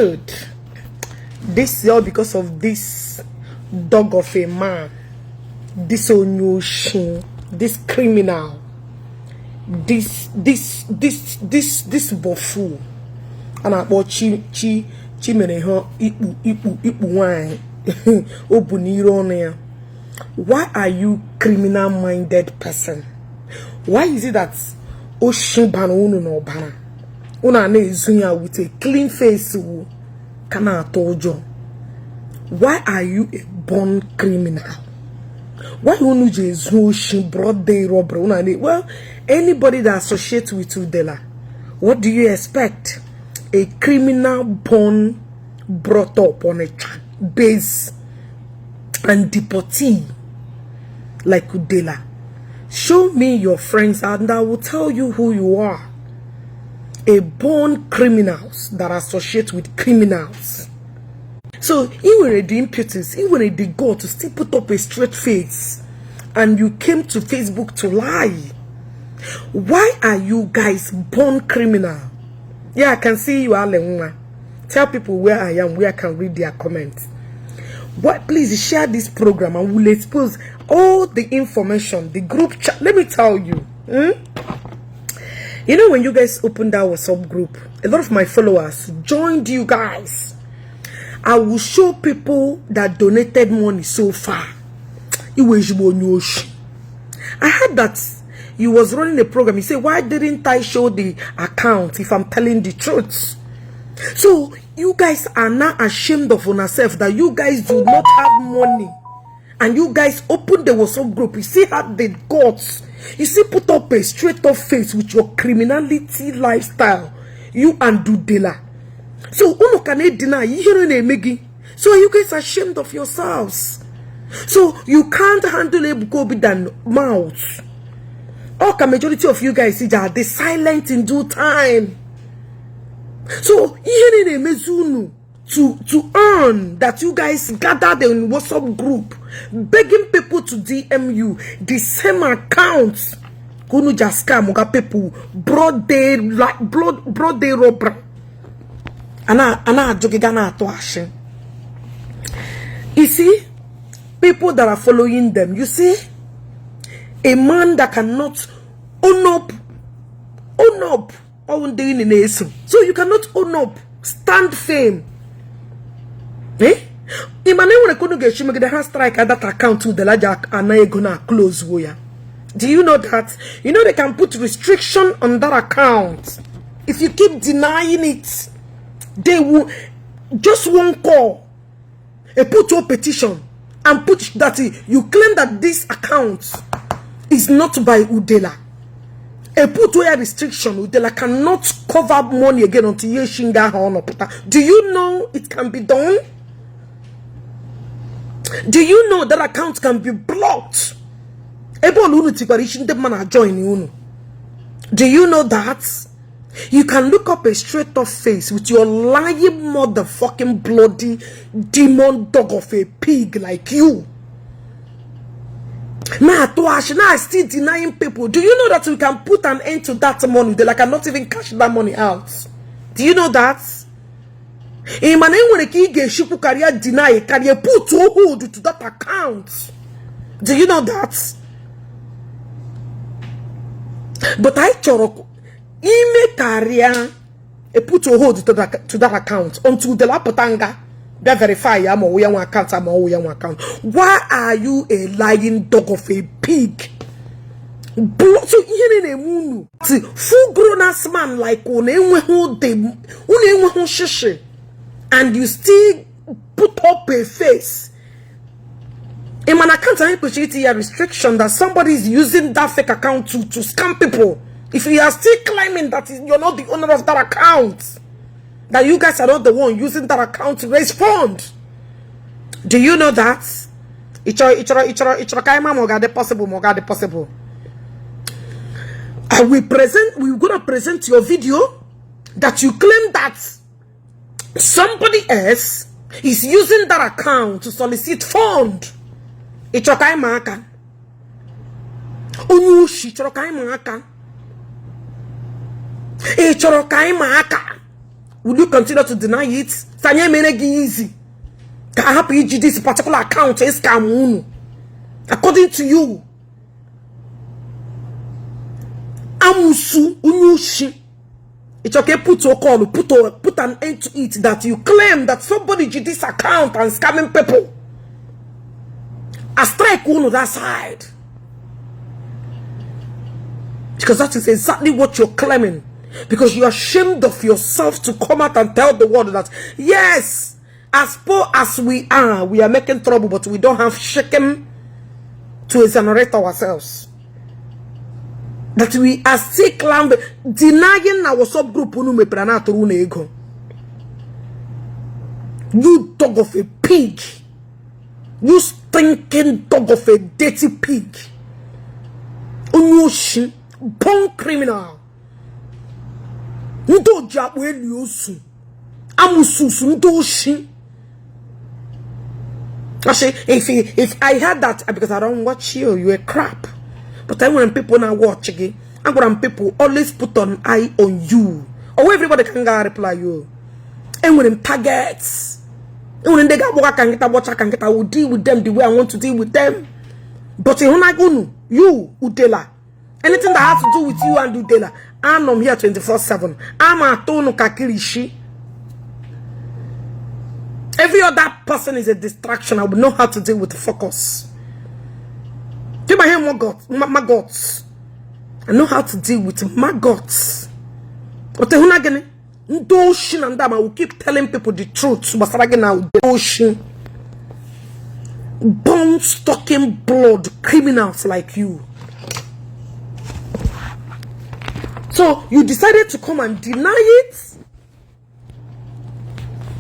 Should. This is all because of this dog of a man, this onyoshin, this criminal, this buffoon. A na-akpọ chi chi chi mere ha ikpu ikpu ikpu nwanyị o bu n'iru ọnụ ya. Why are you criminal minded person? Why is it that oshi bara unu n'ọbara unu a na-ezu ya with a clean face wu ka na-atụ ụjọ? Why are you a born criminal? Why unu ji ezu oshi broad day robbery unu na? Well, anybody that associates with Udela, what do you expect? A criminal born, brought up on a base and deportee like Udela. Show me your friends and I will tell you who you are. A born criminals that associate with criminals. So you were the impetus, you were the God to still put up a straight face, and you came to Facebook to lie. Why are you guys born criminal? Yeah, I can see you, Alenwa. Tell people where I am, where I can read their comments. What? Please share this program and we'll expose all the information, the group chat. Let me tell you. You know, when you guys opened that WhatsApp group, a lot of my followers joined you guys. I will show people that donated money so far. I heard that you was running a program. You say, "Why didn't I show the account if I'm telling the truth?" So you guys are now ashamed of yourself that you guys do not have money. And you guys open the WhatsApp group. You see how the gods, you see, put up a straight up face with your criminality lifestyle. You and Udela. So unu can deny you na-eme. So you guys are ashamed of yourselves. So you can't handle Ebuka Obi than mouth. All the majority of you guys are the silent in due time. So ihe na-emezi unu to earn that you guys gathered in WhatsApp group begging people to DM you the same account ka unu ji scam ga people broad day, like broad day robbery. A na-ajụ gị ga na-atụ ashị. You see people that are following them. You see a man that cannot own up, own up. Ọwụ ndị na-eso. So you cannot own up, stand firm, eh? Ị ma na enwere ka unu ga-echi megide ha strike that account Udela ji ana ego na close wo ya? Do you know that? You know they can put restriction on that account. If you keep denying it, they will just one call, a put your petition and put that you claim that this account is not by Udela. A put where restriction, Udela cannot cover money again until you shinga. Do you know it can be done? Do you know that account can be blocked? Ebe ọla unu tikwara isi ndị mmadụ join unu. Do you know that? You can look up a straight up face with your lying motherfucking bloody demon dog of a pig like you. Now, now still denying people. Do you know that we can put an end to that money? They like cannot even cash that money out. Do you know that? Ị ma na enwere ka ị ga-eshikwu karịa deny karịa put hold to that account? Do you know that? But I chọrọ ime karịa a put a hold to that account until the lapụta nga bịa verify ya ma ọwụ ya nwe account ma ọwụ ya nwe account. Why are you a lying dog of a pig? So ihe na-eme unu full grown ass man like unu enweghị unu enweghị shishi, and you still put up a face. In an account anyị kwesịrị itinye ya restriction that somebody is using that fake account to scam people. If you are still claiming that you're not the owner of that account, that you guys are not the one using that account to raise funds, do you know that? Ịchọrọ ịchọrọ ịchọrọ ịchọrọ ka anyị ma ma ọ ga-adị possible ma ọ ga-adị possible. I will present, we're gonna present your video that you claim that somebody else is using that account to solicit fund. Ị chọrọ ka anyị ma aka? Onye oshi, chọrọ ka anyị ma aka? Ị chọrọ ka anyị ma aka? Will you continue to deny it? Sanye mere gị easy ka a hapụ iji this particular account scam unu. According to you, amusu onye oshi. It's okay, put your call, put an end to it that you claim that somebody did this account and scamming people. A strike unu that side. Because that is exactly what you're claiming. Because you're ashamed of yourself to come out and tell the world that, yes, as poor as we are making trouble, but we don't have shaken to exonerate ourselves. That we are still clambering, denying our subgroup unu mepere na-atụrụ unu ego. You dog of a pig. You stinking dog of a dirty pig. Onye oshi, born criminal. Ndị oji akpụ eli osu. Amususu ndị oshi. Actually, if I had that, because I don't watch you, you're a crap. But I want people now watch again. I want people always put an eye on you. Or everybody can go reply you. And when them targets, and when they got work and get a watch, I can get, I will deal with them the way I want to deal with them. But you, Udela, anything that has to do with you and Udela, I'm here 24/7. I'm a tonu kakirishi. Every other person is a distraction. I will know how to deal with the focus. Do my hair maggots? I know how to deal with maggots. But the ndị oshi na ndị ama will keep telling people the truth. Gbasara gị na oshi. Bone stocking blood criminals like you. So you decided to come and deny it?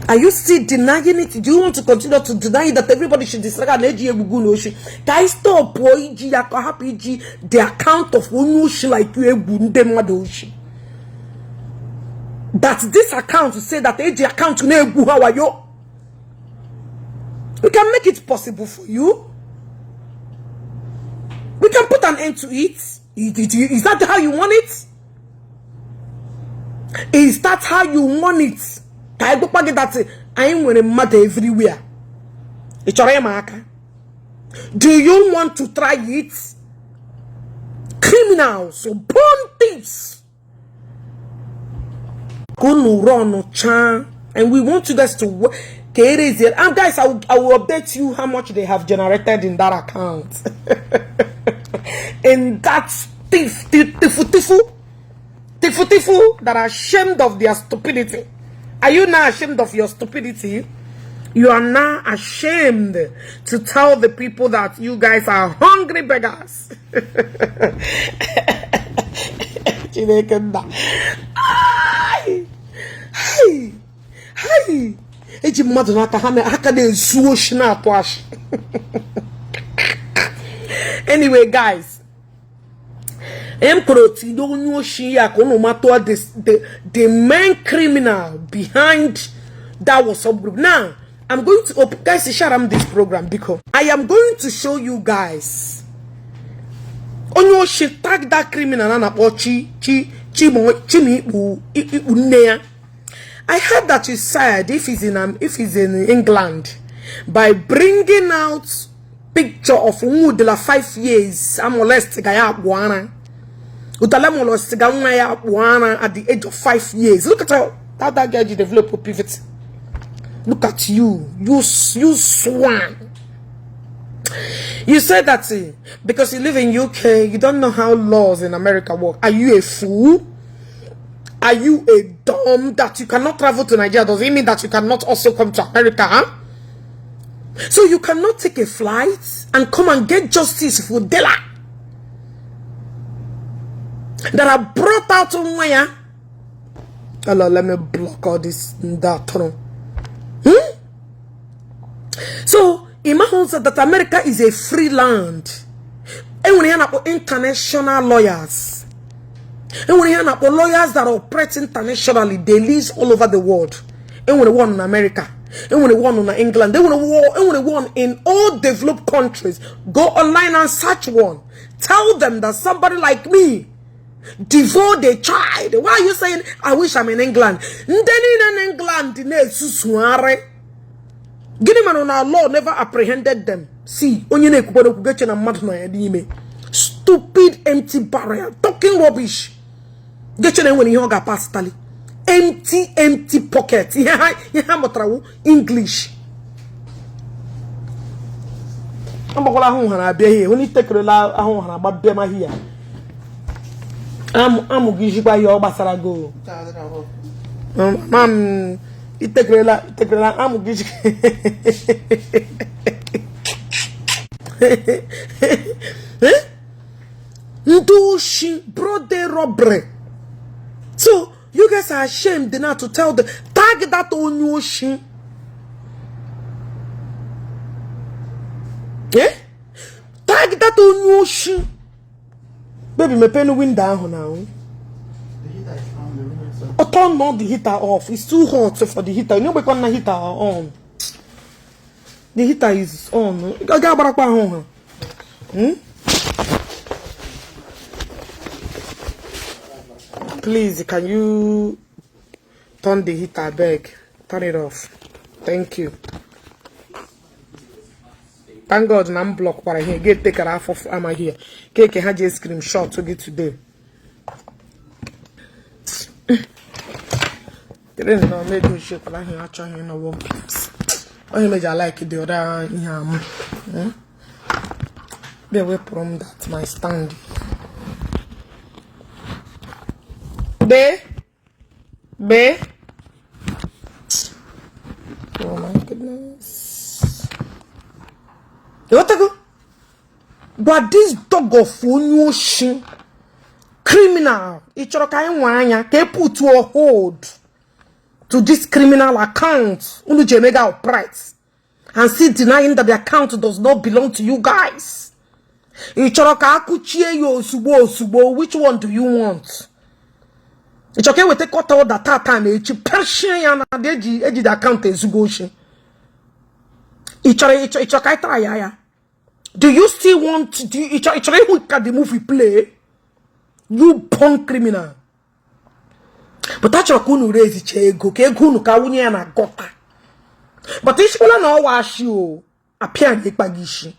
Are you still denying it? Do you want to continue to deny it that everybody should disregard eji egbugu na oshi? Ka anyị stop iji ya ka hapụ iji the account of onye oshi like you egwu ndị mmadụ oshi. That this account say that eji account na-egwu ha wayo. We can make it possible for you. We can put an end to it. Is that how you want it? Is that how you want it? Ka anyị gwakwa gị that anyị nwere mmadụ everywhere. Ị chọrọ ịma aka? Do you want to try it? Criminals, born thieves. Ka unu run chaa. And we want you guys to work. And guys, I will update you how much they have generated in that account. In that thief, tifu, tifu, tifu, tifu, that are ashamed of their stupidity. Are you now ashamed of your stupidity? You are now ashamed to tell the people that you guys are hungry beggars. Chineke nna. Ai! Hai! Hai! Eji mmadụ n'aka ha na aka na-ezu oshi na-atụ ashị. Anyway, guys, m kwuru tinye onye oshi ya ka unu matụọ the main criminal behind that WhatsApp group. Now, I'm going to open, guys, share am this program because I am going to show you guys. Onye oshi, tag that criminal a na-akpọ Chi Chi Chimo Chimi ikpu nne ya. I heard that you said if he's in England, by bringing out picture of Nwudela 5 years amolest ga ya akpụ ara. Udala molest ga nwa ya akpụ ara at the age of 5 years. Look at how that girl develop a pivot. Look at you, you swan. You said that because you live in UK, you don't know how laws in America work. Are you a fool? Are you a dumb that you cannot travel to Nigeria? Does it mean that you cannot also come to America? Huh? So you cannot take a flight and come and get justice for Dela that are brought out on where? Hello, let me block all this that tunnel. So Imahun said that America is a free land. And when you international lawyers, and when you lawyers that operate internationally, they live all over the world. And when one in America, and when one in England, they want one in all developed countries. Go online and search one. Tell them that somebody like me Devour the child. Why are you saying, "I wish I'm in England"? Ndị niile in England na-esusugharị. Gịnị mere na law never apprehended them? See, onye na-ekwukwara okwu geche na mmadụ nọ ya n'ime. Stupid empty barrier, talking rubbish. Geche na enwere ihe ọ ga-apasịtali. Empty, empty pocket. Ihe ha mụtara wụ English. Agbakwala ahụ ha na-abịa ihe onye itekerela ahụ ha na-agba bịa ma hia. Amụ gị jikwa ihe ọ gbasara gị. Ma m itekerela itekerela amụ gị jikwa. Ndị oshi, broad day robbery. So you guys are ashamed now to tell the tag that onye oshi. Eh? Tag that onye oshi. Baby, mepee window ahụ now. Oh, turn on the heater off. It's too hot for the heater. You know, we the heater on. The heater is on. Ọ ga-agbarakwa ahụ ha. Please, can you turn the heater back? Turn it off. Thank you. Thank God na m block kwara ihe ga-etekara afọ amaghị ya. Keke ha ji screenshot gị today. Tere nnọọ m ego nchekwala ihe achọghị ịnọ one place. Onye meji like the other ihe amụ. Bịa wepụrụ m that my stand. B B. Oh my goodness. Ịghọtago? Gwa this dog of onye oshi criminal. Ị chọrọ ka anyị nwee anya ka e put a hold to this criminal account unu ji emega upright and still denying that the account does not belong to you guys. Ị chọrọ ka akụchie ya ozugbo ozugbo? Which one do you want? Ị chọrọ ka eweta court order tata na echi pịachie ya na eji ejide account ezugbo oshi? Ị chọrọ ị chọrọ ka anyị tara ya ya? Do you still want do you, ị chọrọ ịhụ ka the movie play? You born criminal. But achọrọ ka unu raisecha ego ka ego unu ka wunye ya na gutter. But isikwala na ọwa ashi o apịa na ịkpa gị isi.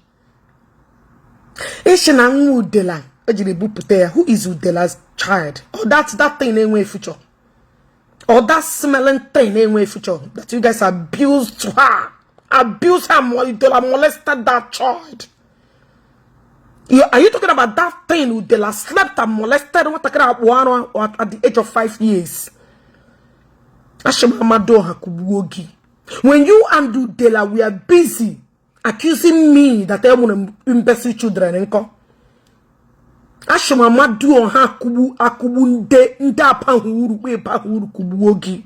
Ishi na nwa Udela ejiri bupụta ya. Who is Udela's child? Or that thing enwe future, or that smelling thing enwe future that you guys abused to her, abused her, Udela molested that child. Are you talking about that thing Udela slept and molested nwatakịrị akpụ arụ at the age of 5 years? Ashimamado ha kugbuo gị. When you and Udela were busy accusing me that enwere m imbecile children nkọ, ashimamadu ha akugbu akugbu ndị ndị apaghị uru kpe apaghị uru kugbuo gị.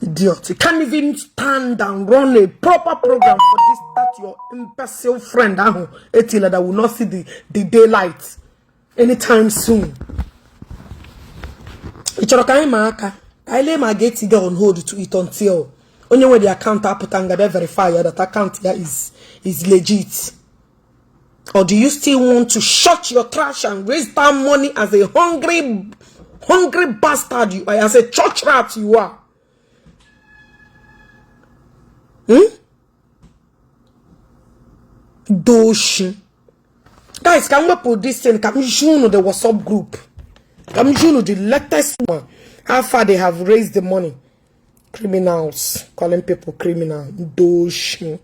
Idiot. You can't even stand and run a proper program for this that your imbecile friend ahụ etila that will not see the daylight anytime soon. Ị chọrọ ka anyị ma aka ka anyị lee ma ga-etiga on hold to it until onye nwe the account apụta nga bịa verify ya that account ya is legit? Or do you still want to shut your trash and raise that money as a hungry, hungry bastard you are, as a church rat you are? Doshi. Guys, can we put this in? Can you the WhatsApp group? Can you the latest one? How far they have raised the money? Criminals, calling people criminal. Doshi.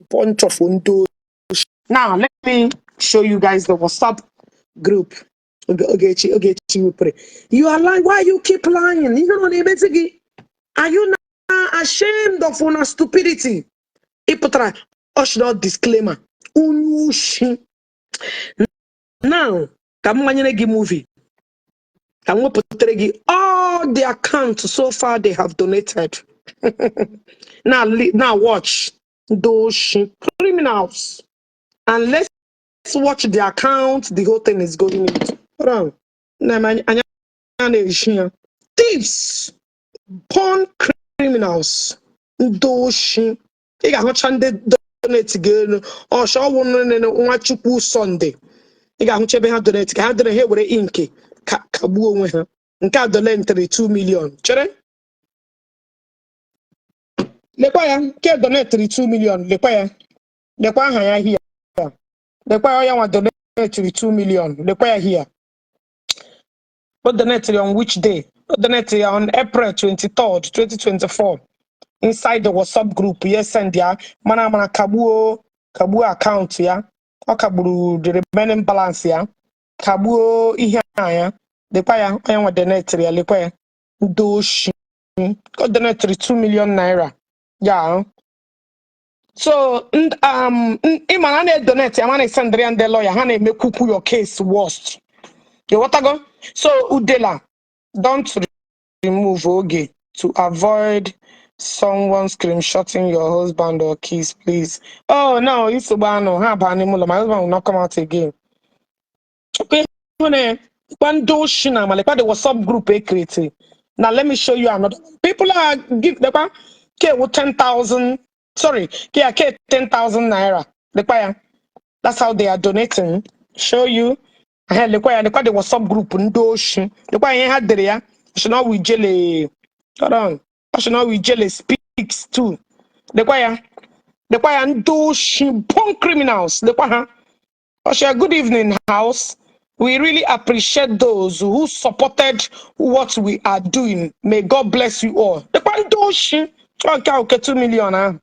Bunch of undoshi. Now, let me show you guys the WhatsApp group. Ogechi, Ogechi, we pray. You are lying. Why you keep lying? You don't know. Are you not ashamed of una stupidity? Ị pụtara ọshịna disclaimer. Onye oshi. Now, ka m manyere gị movie. Ka m wepụtara gị all the accounts so far they have donated. Now watch those criminals. And let's watch the account the whole thing is going into. Hold on. Na m anya na-eji ya. Thieves, born criminals, ndị oshi. Ị ga-ahụcha ndị donate gị elu. Ọsha ọwụ nne Nwachukwu Sunday. Ị ga-ahụcha ebe ha donate ka ha dere, ha were ink ka kagbuo onwe ha. Nke a donateri 2 million. Chere, lekwa ya. Nke donateri 2 million, lekwa ya, lekwa aha ya here. Lekwa ya, ya nwa donateri 2 million. Lekwa ya here. O donateri on which day? O donateri on April 23rd, 2024, inside the WhatsApp group. Ya send ya mana amara kagbuo akaụntụ ya. Ọ kagburu the remaining balance ya, kagbuo ihe a ya. Lekwa ya, onye nwa donateri ya. Lekwa ya, ndị oshi. O donateri 2 million naira ya. So ị ma na a na-edonate ya, ma na-esendịrị ya ndị lawyer ha na-emekwukwu your case worst. Ịghọtago? So Udela, don't remove oge to avoid someone screenshotting your husband or kids, please. Oh no, nsogbu anụ ha baa n'ime ụlọ. My husband will not come out again. Okay, hụ na kwa ndị oshi na amalekwa the WhatsApp group e create. Now let me show you another. People are give, lekwa ke wu 10,000, sorry, ke ya ke 10,000 naira. Lekwa ya. That's how they are donating. Show you. Ehe, lekwa ya, lekwa the WhatsApp group ndị oshi. Lekwa ihe ha dere ya. Should we jele? Hold on. Should we jele speaks too. Lekwa ya. Lekwa ya, ndị oshi, born criminals. Lekwa ha. Osha, good evening, house. We really appreciate those who supported what we are doing. May God bless you all. Lekwa ndị oshi. Okay, 2 million. Huh?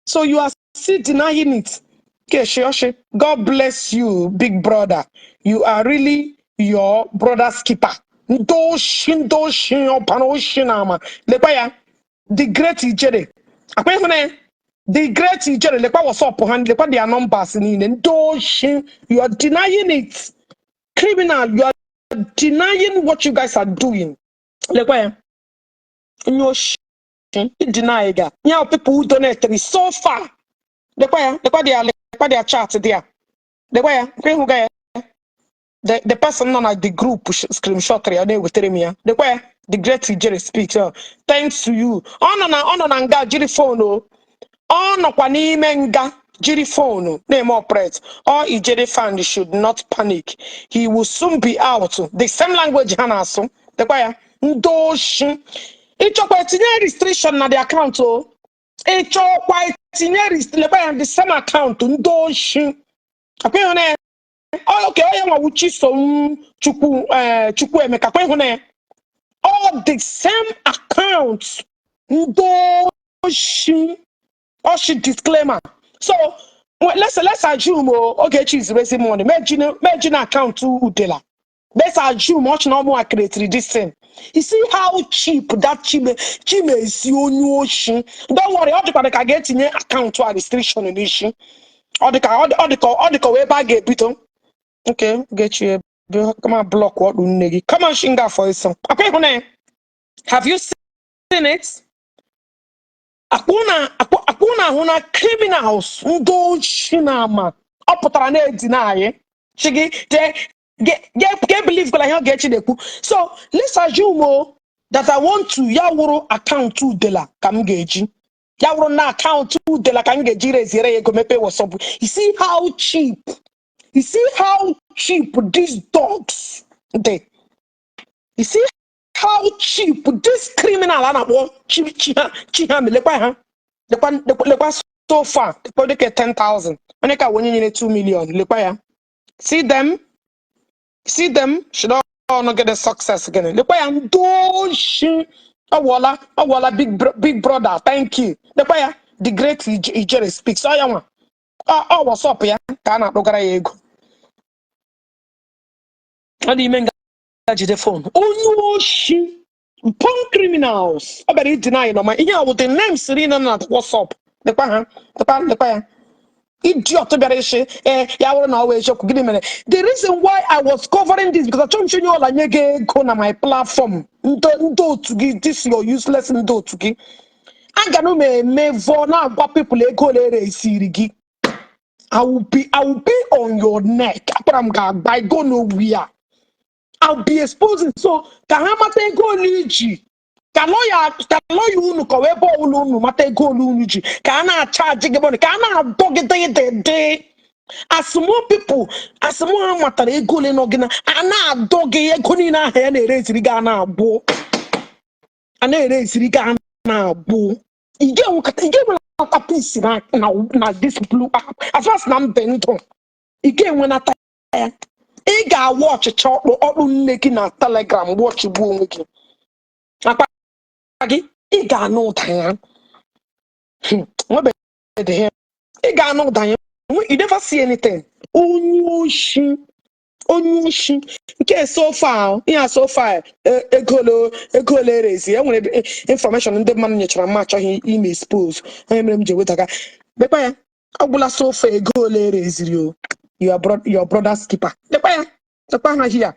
So you are still denying it. Okay, Oshi, God bless you, big brother. You are really your brother's keeper. Ndị oshi, ndị oshi, ọbara oshi na ama. Lekwa ya, the great Ijere. Akwa ịhụ na ya? The great Ijere, lekwa WhatsApp ha, lekwa their numbers niile. Ndị oshi, you are denying it. Criminal, you are denying what you guys are doing. Lekwa ya, onye oshi, deny ga. Now people who donated so far. Lekwa ya, lekwa their chat there. Lekwa ya, kwa ịhụ ga ya. The person nọ na the group screenshot ya na-ewetara m ya. Lekwa ya, the great Ijere speaks. Thanks to you. Ọ nọ na nga jiri phone o. Ọ nọkwa n'ime nga jiri phone na-eme operate. All Ijere fan should not panic. He will soon be out. The same language ha na-asụ. Lekwa ya, ndị oshi. Ịchọkwa etinye restriction na the account o. Ịchọkwa etinye restriction. Lekwa ya, the same account, ndị oshi. Akwa ịhụ na ya? Oh, okay, onye nwa Chisom Chukwu, Chukwu Emeka, kwa ịhụ na ya? All the same account, ndị oshi. Oshi disclaimer. So well, let's assume, oh, Ogechi is raising money. Mejina account Udela. Let's assume much no more created this thing. You see how cheap that Chime Chime is, onye oshi. Don't worry, ọ dịkwa ka ga-etinye akaụntụ a restriction n'isi. Ọ dịka ebe a ga-ebido. Okay, Ogechi ebe come on block ọdụ nne gị. Come on shinga for ịsọ. Akwa ịhụ na ya? Have you seen it? Akwụ na ahụ na criminals, ndị oshi na ama ọ pụtara na-edina anyị chi gị jee ge believe kwala ihe Ogechi na-ekwu. So let's assume o that I want to, ya wụrụ akaụntụ Udela ka m ga-eji, ya wụrụ na akaụntụ Udela ka m ga-eji reziere ya ego mepee WhatsApp. You see how cheap, you see how cheap these dogs dị? You see how cheap this criminal a na-akpọ chi chi ha chi ha lekwa ha, lekwa, lekwa, lekwa. So far lekwa dịka 10,000, onye ka onye nyere 2 million. Lekwa ya. See them, see them. Should all not get a success gịnị? Lekwa ya, ndị oshi. Ọ gwọọla big brother, thank you. Lekwa ya, the great Ijere speaks. Ọ ya nwa, ọ WhatsApp ya ka a na-akpụgara ya ego. Ọ dị ime nga jide phone, onye oshi, pon criminals. Ọ bịara ideny nọ ma ihe a wụ the names niile nọ na WhatsApp. Lekwa ha, lekwa, lekwa ya. Idiot bịara ịsị ee ya wụrụ na ọ wụ eziokwu. Gịnị mere? The reason why I was covering this, because achọghị m onye ọla nye gị ego na my platform. Ndị otu gị, this your useless ndị otu gị, agana m eme vọ na-agwa people ego ole eresiri gị. I will be on your neck. Akpara m ga-agba I go nowhere. I'll be exposing, so ka ha mata ego ole iji, ka lọya unu kọwa ebe ọbụla unu mata ego ole unu ji, ka a na-achaji gị money, ka a na-adọ gị dịdịdị. As more people, as more ha matara ego ole nọ gị na a na-adọ gị, ego niile ahụ ya na-ere eziri gị, a na-agbụ, a na-ere eziri gị, a na-agbụ. Ị ga-enwekọta, ị ga-enwenata peace na this blue app. As far as na mbe ndụ, ị ga-enwenata ya. Ị ga-awa ọchịchị ọkpụ ọkpụ nne gị na Telegram, wọchigbuo onwe gị akpa gị. Ị ga-anụ ụda ya. Nwebeghị ya. Ị ga-anụ ụda ya. You never see anything. Onye oshi, onye oshi nke. So far, ihe a, so far, ego ole erezi e nwere information ndị mmadụ nyechara m achọghị ime expose. Onye mere m ji ewetaga lekwa ya. Ọ gwụla. So far, ego ole ereziri o. Your brother's keeper. Lekwa ya, lekwa ha here.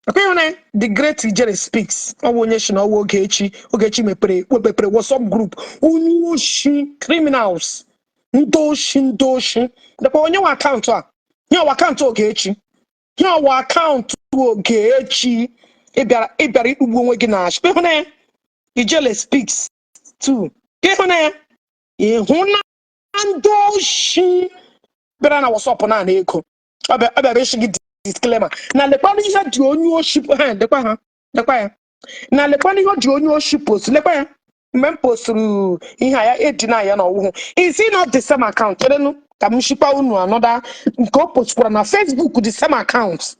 Lekwa ya na the great Ijere speaks. Ọ bụ onye shi na ọwa Ogechi. Ogechi mepere WhatsApp group. Onye oshi, criminals, ndị oshi, ndị oshi. Lekwa onye nwe account a. Nye ọwa account Ogechi, nye ọwa account Ogechi. Ị bịara ikpugbu onwe gị na achị. Ịhụ na ya, Ijele speaks too. Ịhụ na ya, ịhụ na ndị oshi bịara na WhatsApp na ego. Ọ bịara ịshị gị disclaimer na lekwanụ ihe dị onye oshi ha. Lekwa ha, lekwa ya na lekwanụ ihe dị onye oshi post. Lekwa ya mgbe m posturu ihe a, ya edina ya na ọwụhụ. Is it not the same account? Cherenụ ka m shikwa unu another nke o postkwara na Facebook. The same account,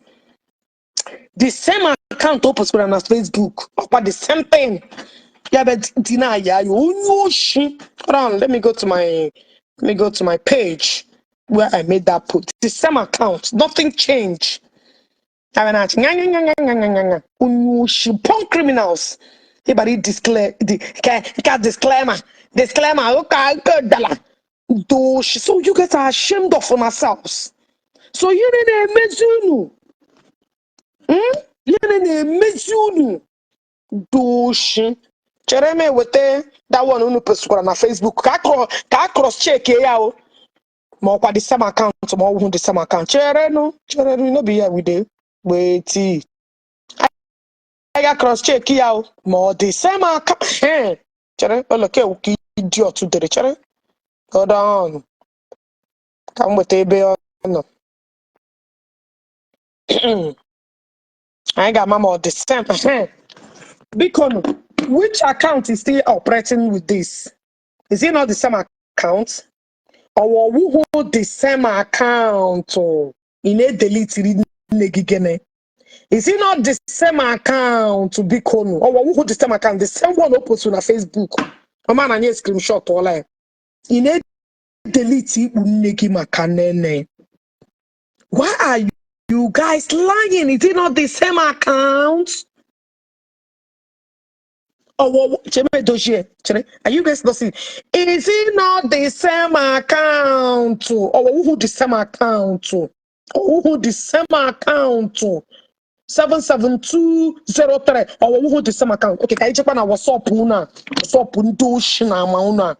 the same account o postkwara na Facebook. Ọkwa the same thing ya bụ deny ya. Ya onye oshi. Hold on, let me go to my page where I made that post. The same account, nothing changed. Ya bụ na-achị nya nya nya nya nya nya nya nya. Onye oshi, born criminals. Ịbara disclaimer ka disclaimer, disclaimer ụka ụka dala doshi. So you guys are ashamed of yourselves. So ihe na-emezi unu? Ihe na-emezi unu doshi. Chere m eweta that one unu postkwara na Facebook ka a cross check ya o, ma ọkwa the same account, ma ọ wụhụ the same account. Cherenụ, cherenụ, no be here we dey wait. I ga cross check ya o, ma ọ the same account. Chere oleke ka idiot dere. Chere, hold on, ka m weta ebe ọ nọ. Anyị ga-ama ma ọ the same. Biko nụ, which account is still operating with this? Is it not the same account? Or ọwụhụ the same account? Ị na-edelitiri nne gị gịnị? Is it not the same account? Biko nụ, or ọwụhụ the same account, the same one o post na Facebook? Ọma na nye screenshot ọla ya. Ị na-edelete ikpu nne gị maka nene. Why are you guys lying? Is it not the same account? Oh, well, Cheme Dozie, Chere, are you guys not seeing? Is it not the same account? Or who the same account? Or who the same account? 77203. Or who the same account? Okay, ka ichekwa na WhatsApp una. WhatsApp ndị oshi na ama una.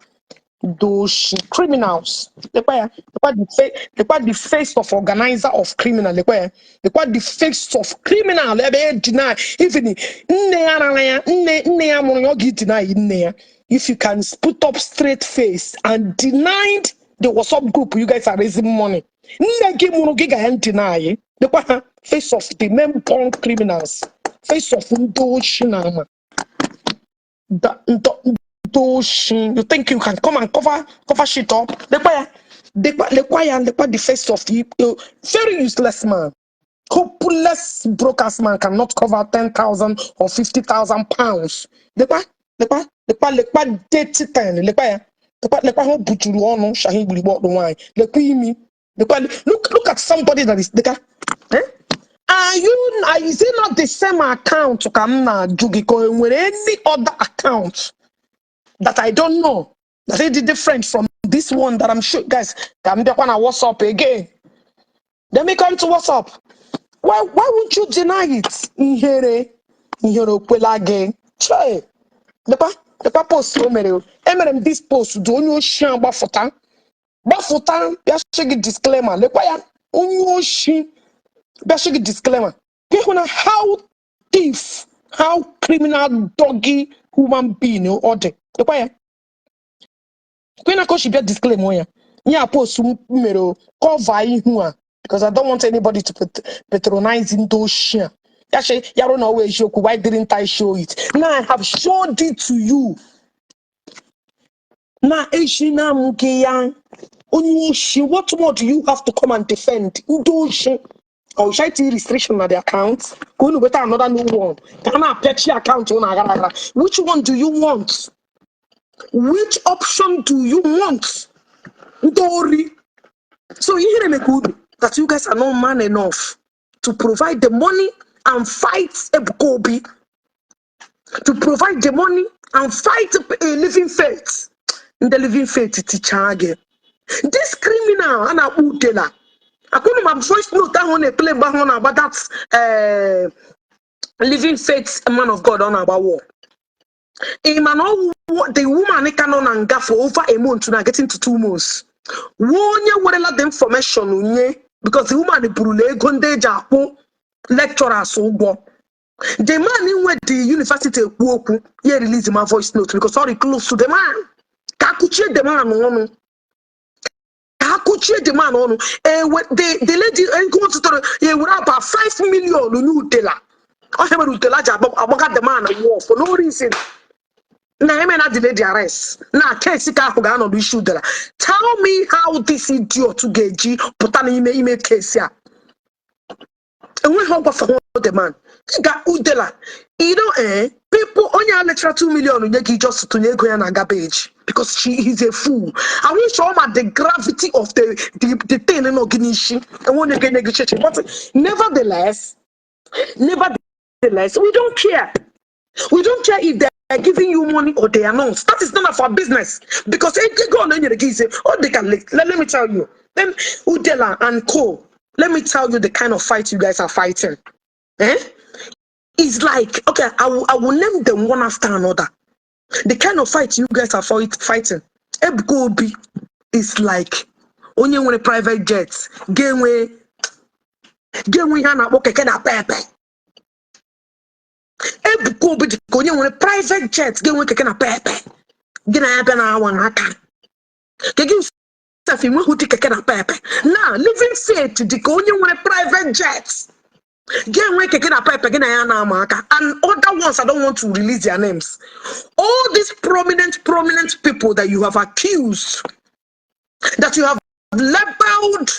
Those criminals. Lekwa ya, lekwa the face, lekwa the face of organizer of criminal. Lekwa ya, lekwa the face of criminal. Ebe e deny even nne ya rara ya, nne ya mụrụ ya, ọ ga-deny nne ya. If you can put up straight face and denied the WhatsApp group you guys are raising money, nne gị mụrụ gị ga ya deny. Lekwa ha, face of the main born criminals, face of ndị oshi na ama. Ndị oshi. You think you can come and cover shit up? Lekwa ya, lekwa, lekwa ya, lekwa the face of the very useless man. Hopeless brokers man cannot cover 10,000 or £50,000. Lekwa, lekwa, lekwa, lekwa dirty thing. Lekwa ya, lekwa, lekwa ha buturu ọnụ shahi gbirigbe ọkpụ nwaanyị. Lekwa imi, lekwa. Look at somebody that is, lekwa, eh? Are you are is it not the same account ka m na-ajụ gị, ka o nwere any other account that I don't know that is different from this one that I'm sure? Guys, ka m bịakwa na WhatsApp again. Let me come to WhatsApp. Why would you deny it? Ihere, ihere okwela gị. Chee, lekwa, lekwa post o mere o. Emere m this post dị onye oshi a gbafụta gbafụta bịa sị gị disclaimer. Lekwa ya, onye oshi bịa sị gị disclaimer. Gị hụ na how thief, how criminal, doggy human being ọ dị. Lekwa ya, kwe na ka o si bịa disclaim ya. Ihe a post m mere o, cover ihu a, because I don't want anybody to patronize ndị oshi a. Ya sị ya rụ na ọwa eziokwu, why didn't I show it? Now I have showed it to you. Na eshina m gị ya, onye oshi. What more do you have to come and defend? Ndị oshi. Or should I tinye restriction na the account ka unu weta another new one ka a na-apịachi account unu agara agara? Which one do you want? Which option do you want? Ndị ori. So ihere meka unu that you guys are not man enough to provide the money and fight Ebuka Obi, to provide the money and fight a Living Faith. Ndị Living Faith tichaa gị. This criminal a na-akpọ Udela, akwụnụ ma voice note ahụ ọ na-ekele mgbe ahụ ọ na-agba that Living Faith man of God, ọ na-agba war. Ị ma na ọwụ the woman ka nọ na nga for over a month na getting to 2 months, wuo onye werela the information nye, because the woman burula ego ndị eji akwụ lecturers ụgwọ. The man nwe the university ekwu okwu ya release ma voice note because ọ dị close to the man, ka akụchie the man ọnụ, ka akụchie the man ọnụ. Ewe the lady ego ọ tụtara ya ewere about 5 million nye Udela. Ọhịa mere Udela ji agbaga the man war for no reason. Na eme na the lady arrest na case ka ahụ ga-anọdụ isi Udela. Tell me how this idiot ga-eji pụta n'ime ime case a. Enweghị ọgwafe the man ga Udela. You know, people, onye a lechara 2 million nye gị just tụnye ego ya na garbage because she is a fool. I wish all ma the gravity of the thing nọ gị n'isi enwe onye ga-enye gị chichi. But nevertheless, we don't care. We don't care if they are giving you money or they are not. That is none of our business, because ego ọ na-enyere gị ise ọ dị ka let me tell you then, Udela and co, let me tell you the kind of fight you guys are fighting, eh? It's like, okay, I will name them one after another. The kind of fight you guys are fighting Ebuka Obi is like onye nwere private jet ga-enwe ihe a na-akpọ keke na pepe. Ebuka Obi dị ka onye nwere private jet ga-enwe keke na pepe gị na ya bịa na-awa n'aka ka gị sef enweghị ụdị keke na pepe. Na Living Faith dị ka onye nwere private jet ga-enwe keke na pepe gị na ya na-ama aka, and other ones I don't want to release their names. All these prominent people that you have accused, that you have labeled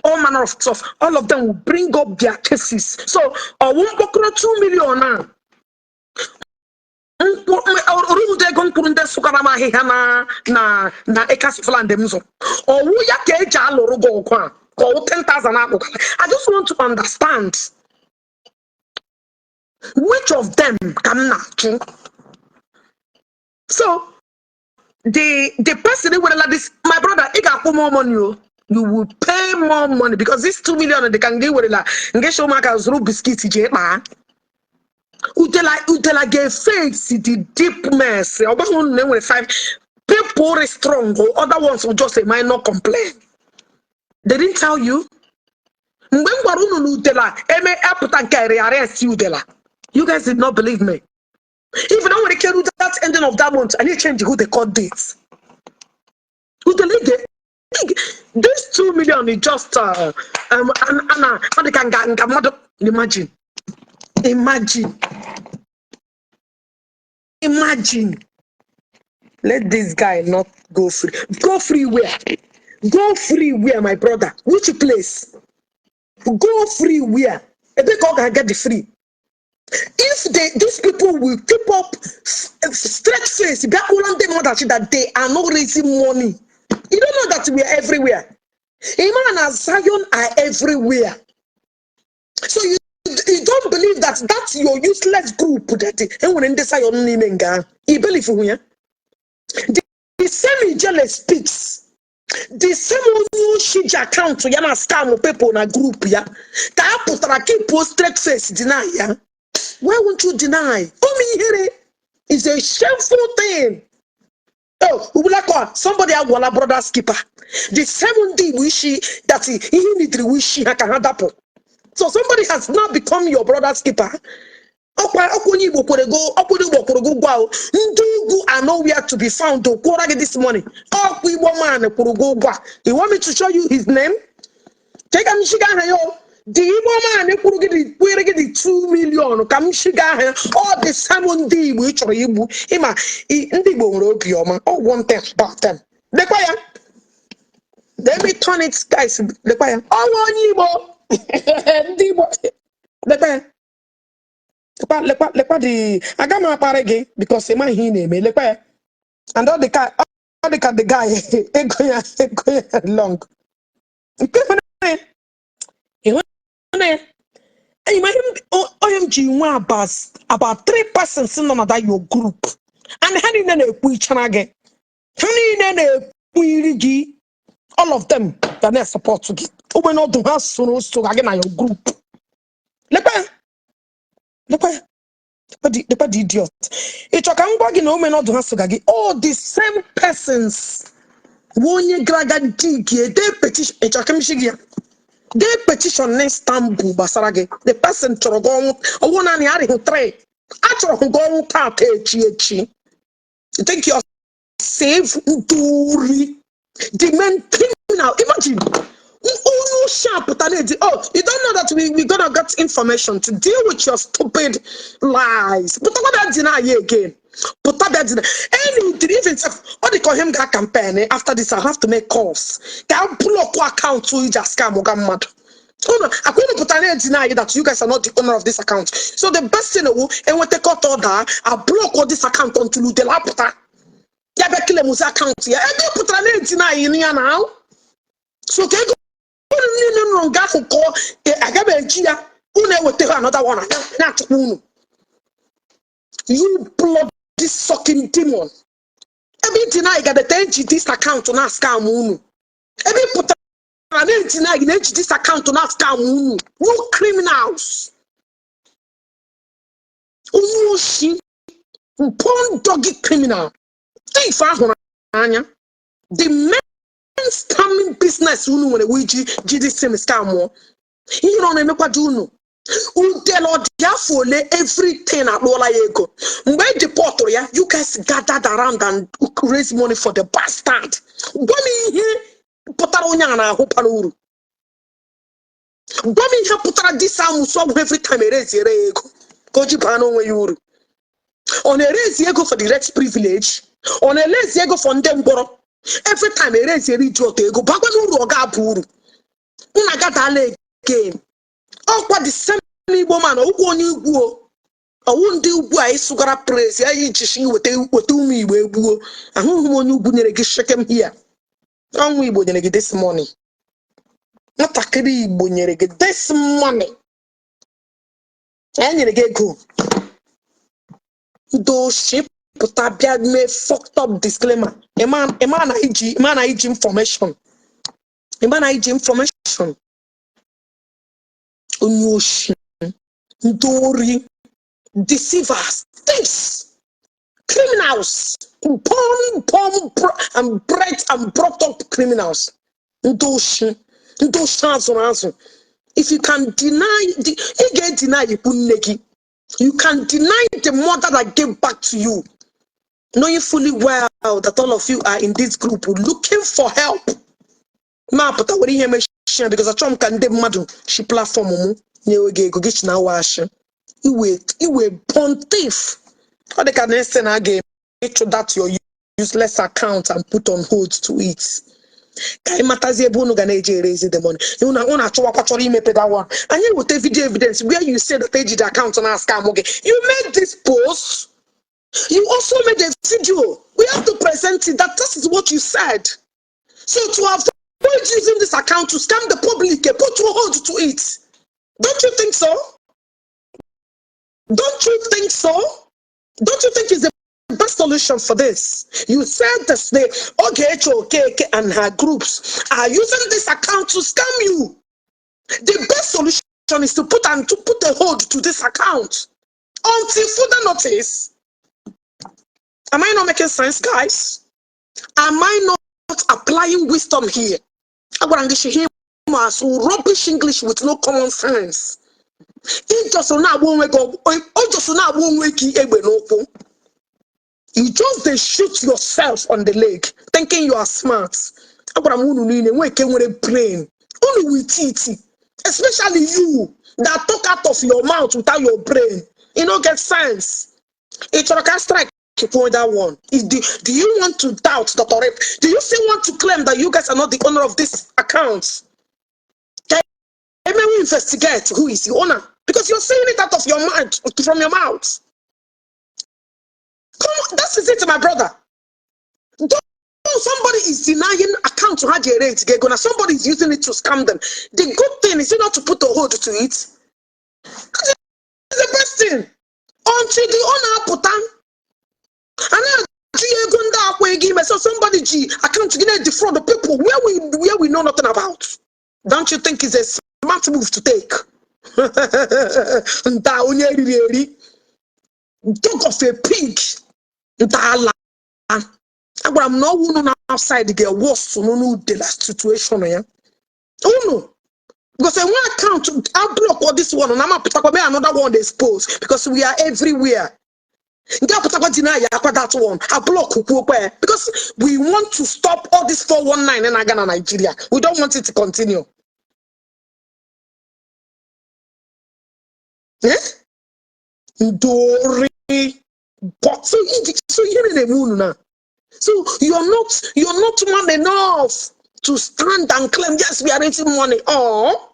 all manner of stuff, all of them will bring up their cases. So ọwụ mkpọkọrọ 2 million a oruhude ego mkpụrụ ndị sụkara m ahịhịa na ekasifland m zụ ọwụ ya ka eji alụrụ gị ọgụ a ka ọwụ 10,000 akpụkara. I just want to understand which of them ka m na-achụ. So the person werela this, my brother, ị ga-akwụ more money o. You will pay more money because this 2 million dị ka nga werela nga shi ụmụaka zụrụ biscuit ji kpaa. Udela, Udela ga-face the deep mess. Ọ bụghị unu na enwere five people are strong, other ones will just a minor complain. They didn't tell you mgbe m gwara unu na Udela eme apụta nke arrest Udela. You guys did not believe me. Even o nwere ike ru that ending of that month, anyị change who they call dates. Udela this 2 million is just ana ọ dị ka nga mmadụ. Imagine, imagine, imagine. Let this guy not go free. Go free where? Go free where, my brother? Which place? Go free where? Ebe ka ọ ga-get the free? If they these people will keep up straight face bịa kwụla ndị mmadụ achị that they are not raising money, you don't know that we are everywhere. Iman and Zion are everywhere. So you don't believe that that's your useless group, that enwere ndị Zion n'ime nga ahụ. You believe hụ ya? The same Ijele speaks, the same onye oshi ji account ya na scam people na group ya ka a pụtara keep straight face deny ya. Why won't you deny? Ome ihere is a shameful thing. Oh, Ubulako, somebody agwala brother skipper. The same ndị Igbo isi that ihe nidiri isi ha ka ha dapụ. So somebody has now become your brother skipper. Ọkwa onye Igbo kwere go, ọkwa onye Igbo kwụrụ gị ụgwọ ahụ. Ndị ugwu are nowhere to be found. O kwụọra gị this money. Ọkwa Igbo man kwụrụ gị ụgwọ a. You want me to show you his name? Ka m shiga aha ya o. The Igbo man kwụrụ gị kwere gị the 2 million, ka m shiga aha ya. Ọ dị same ndị Igbo ị chọrọ igbu. Ịma ndị Igbo nwere obi ọma. Ọ one thing about them. Lekwa ya. Let me turn it, guys. Lekwa ya. Ọnwa onye Igbo. Ndị Igbo. Lekwa ya. Lekwa, lekwa, lekwa dị. Aga m akparị gị because ị maghị ihe ị na-eme. Lekwa ya. And ọ dị ka the guy ego ya long. Nke ịhụnanya, ịhụnanya. Enyi m, ihe onye m ji nwee about three persons nọ na that your group. And ha niile na-ekwu ichara gị. Ha niile na-ekwu iri gị. All of them ga na-support gị. Ogbe n'ọdụ ha soro so gị na your group. Lekwa ya. Lekwa ya. Lekwa the idiot. Ị chọ ka m gwa gị na ome n'ọdụ ha soga gị? All the same persons bụ onye gara aga dig dee petition. Ị chọ ka m shi gị ya? Dee petition na Istanbul gbasara gị. The person chọrọ gị ọnwụ. Ọwụ naanị arịghị three. A chọrọ gị ọnwụ tata, echi echi. You think you're safe? Ndị ori. The main criminal. Imagine. Onye oshi apụta na-edi, "Oh, you don't know that we gonna get information to deal with your stupid lies." Pụtakwa bịa deny ya again. Pụta bịa deny. Any even sef, ọ dị ka ihe m ga campaign after this, I have to make calls. Ka m block account iji scam ga mmadụ. Unu akwa unu pụtara na-deny that you guys are not the owner of this account. So the best thing wu enweta court order, I block this account until udele apụta. Ya bịa claim account ya. Ebe ị pụtara na-deny ya na so ka ego unu niile nụrụ nga ahụ kọọ aga m eji ya unu eweta ha another one na-achụkwa unu. You bloody sucking demon. Ebe ị deny ga deta eji this account na scam unu. Ebe ị pụtara na-edeny gị na-eji this account na scam unu. You criminals. Onye oshi, born doggy criminal, thief ahụrụ anya. The main scamming business unu nwere wụ iji ji this same scam mụọ ihe na ọ na-emekwado unu. Udele ọ dị afọ ole, everything akpụọla ya ego. Mgbe e deportụrụ ya, you guys gathered around and raise money for the bastard. Gwa m ihe pụtara onye a na-ahụ bara uru. Gwa m ihe pụtara this amụsụ ọgwụ. Every time ereziere ya ego ka o ji baa n'onwe ya uru. Ọ na-erezi ego for the rich privilege, ọ na-erezi ego for ndị mkpọrọ. Every time ereziere iji ọtọ ego bakwa n'uru, ọ ga-abụ uru. Nna gadala again. Ọkwa the same Igbo man, ọwụkwa onye ugwu o, ọwụ ndị ugwu a ịsụgara praise ya iji shi weta weta ụmụ Igbo egbuo. Ahụghị m onye ugwu nyere gị shekem here. Ọnwụ Igbo nyere gị this money. Nwatakịrị Igbo nyere gị this money. E nyere gị ego. Ndị oshi pụta bịa mee fucked up disclaimer. Ịma na iji information, ịma na iji information. Onye oshi, ndị ori, deceivers, thieves, criminals, born and bred and brought up criminals. Ndị oshi, ndị oshi azụrụ azụ. If you can deny the, ị ga-edeny ikwu nne gị. You can deny the mother that gave back to you, knowing fully well that all of you are in this group looking for help. Ma pụta were ihe mechie because achọrọ m ka ndị mmadụ shi platform mụ nyewe gị ego gị chi na awa ashị. Iwe born thief. Ọ dị ka na ese na a ga-eme ịchụ that your useless account and put on hold to it, ka anyị matazi ebe unu ga na-eji erezi the money. Unu achọwakwa chọrọ imepe that one. Anyị weta video evidence where you say that ejide account na scam gị. You made this post, you also made a video. We have to present it that this is what you said. So to avoid using this account to scam the public, put hold to it. Don't you think so? Don't you think so? Don't you think it's the best solution for this? You said this the Ogechi Okeke and her groups are using this account to scam you. The best solution is to put a hold to this account until further notice. Am I not making sense, guys? Am I not applying wisdom here? Agwara m gị shi him as rubbish English with no common sense. Ị just na-agba onwe gị, o just na-agba onwe gị egbe n'ụkwụ. You just dey shoot yourself on the leg, thinking you are smart. Agwara m unu niile, nweke nwere brain unu with it, especially you that talk out of your mouth without your brain. E no get sense. Ị chọrọ ka strike for that one? Do you want to doubt Dr. Rip? Do you still want to claim that you guys are not the owner of this account? Can we investigate who is the owner? Because you're saying it out of your mind, from your mouth. Come on, that is it, my brother. Don't, somebody is denying account to have rate. Now somebody is using it to scam them. The good thing is not to put a hold to it. That is the best thing. Until the owner put on, and ego ndị akwa ego ime, so somebody ji account gị na-defraud the people where we know nothing about. Don't you think it's a smart move to take? Nta onye riri eri, dog of a pig, nta ala. Agwara m na ọwụ unu na outside ga-ewọsụ n'ude la situation ya unu, because enwe account I block all this one na amapụtakwa mee another one expose, because we are everywhere. Nke apụtakwa deny ya akwa that one, I block kwuokwa ya, because we want to stop all this 419 na-aga na Nigeria. We don't want it to continue. Eh? Ndori. But so ihe na-eme unu na, so you're not man enough to stand and claim, "Yes, we are raising money." Oh,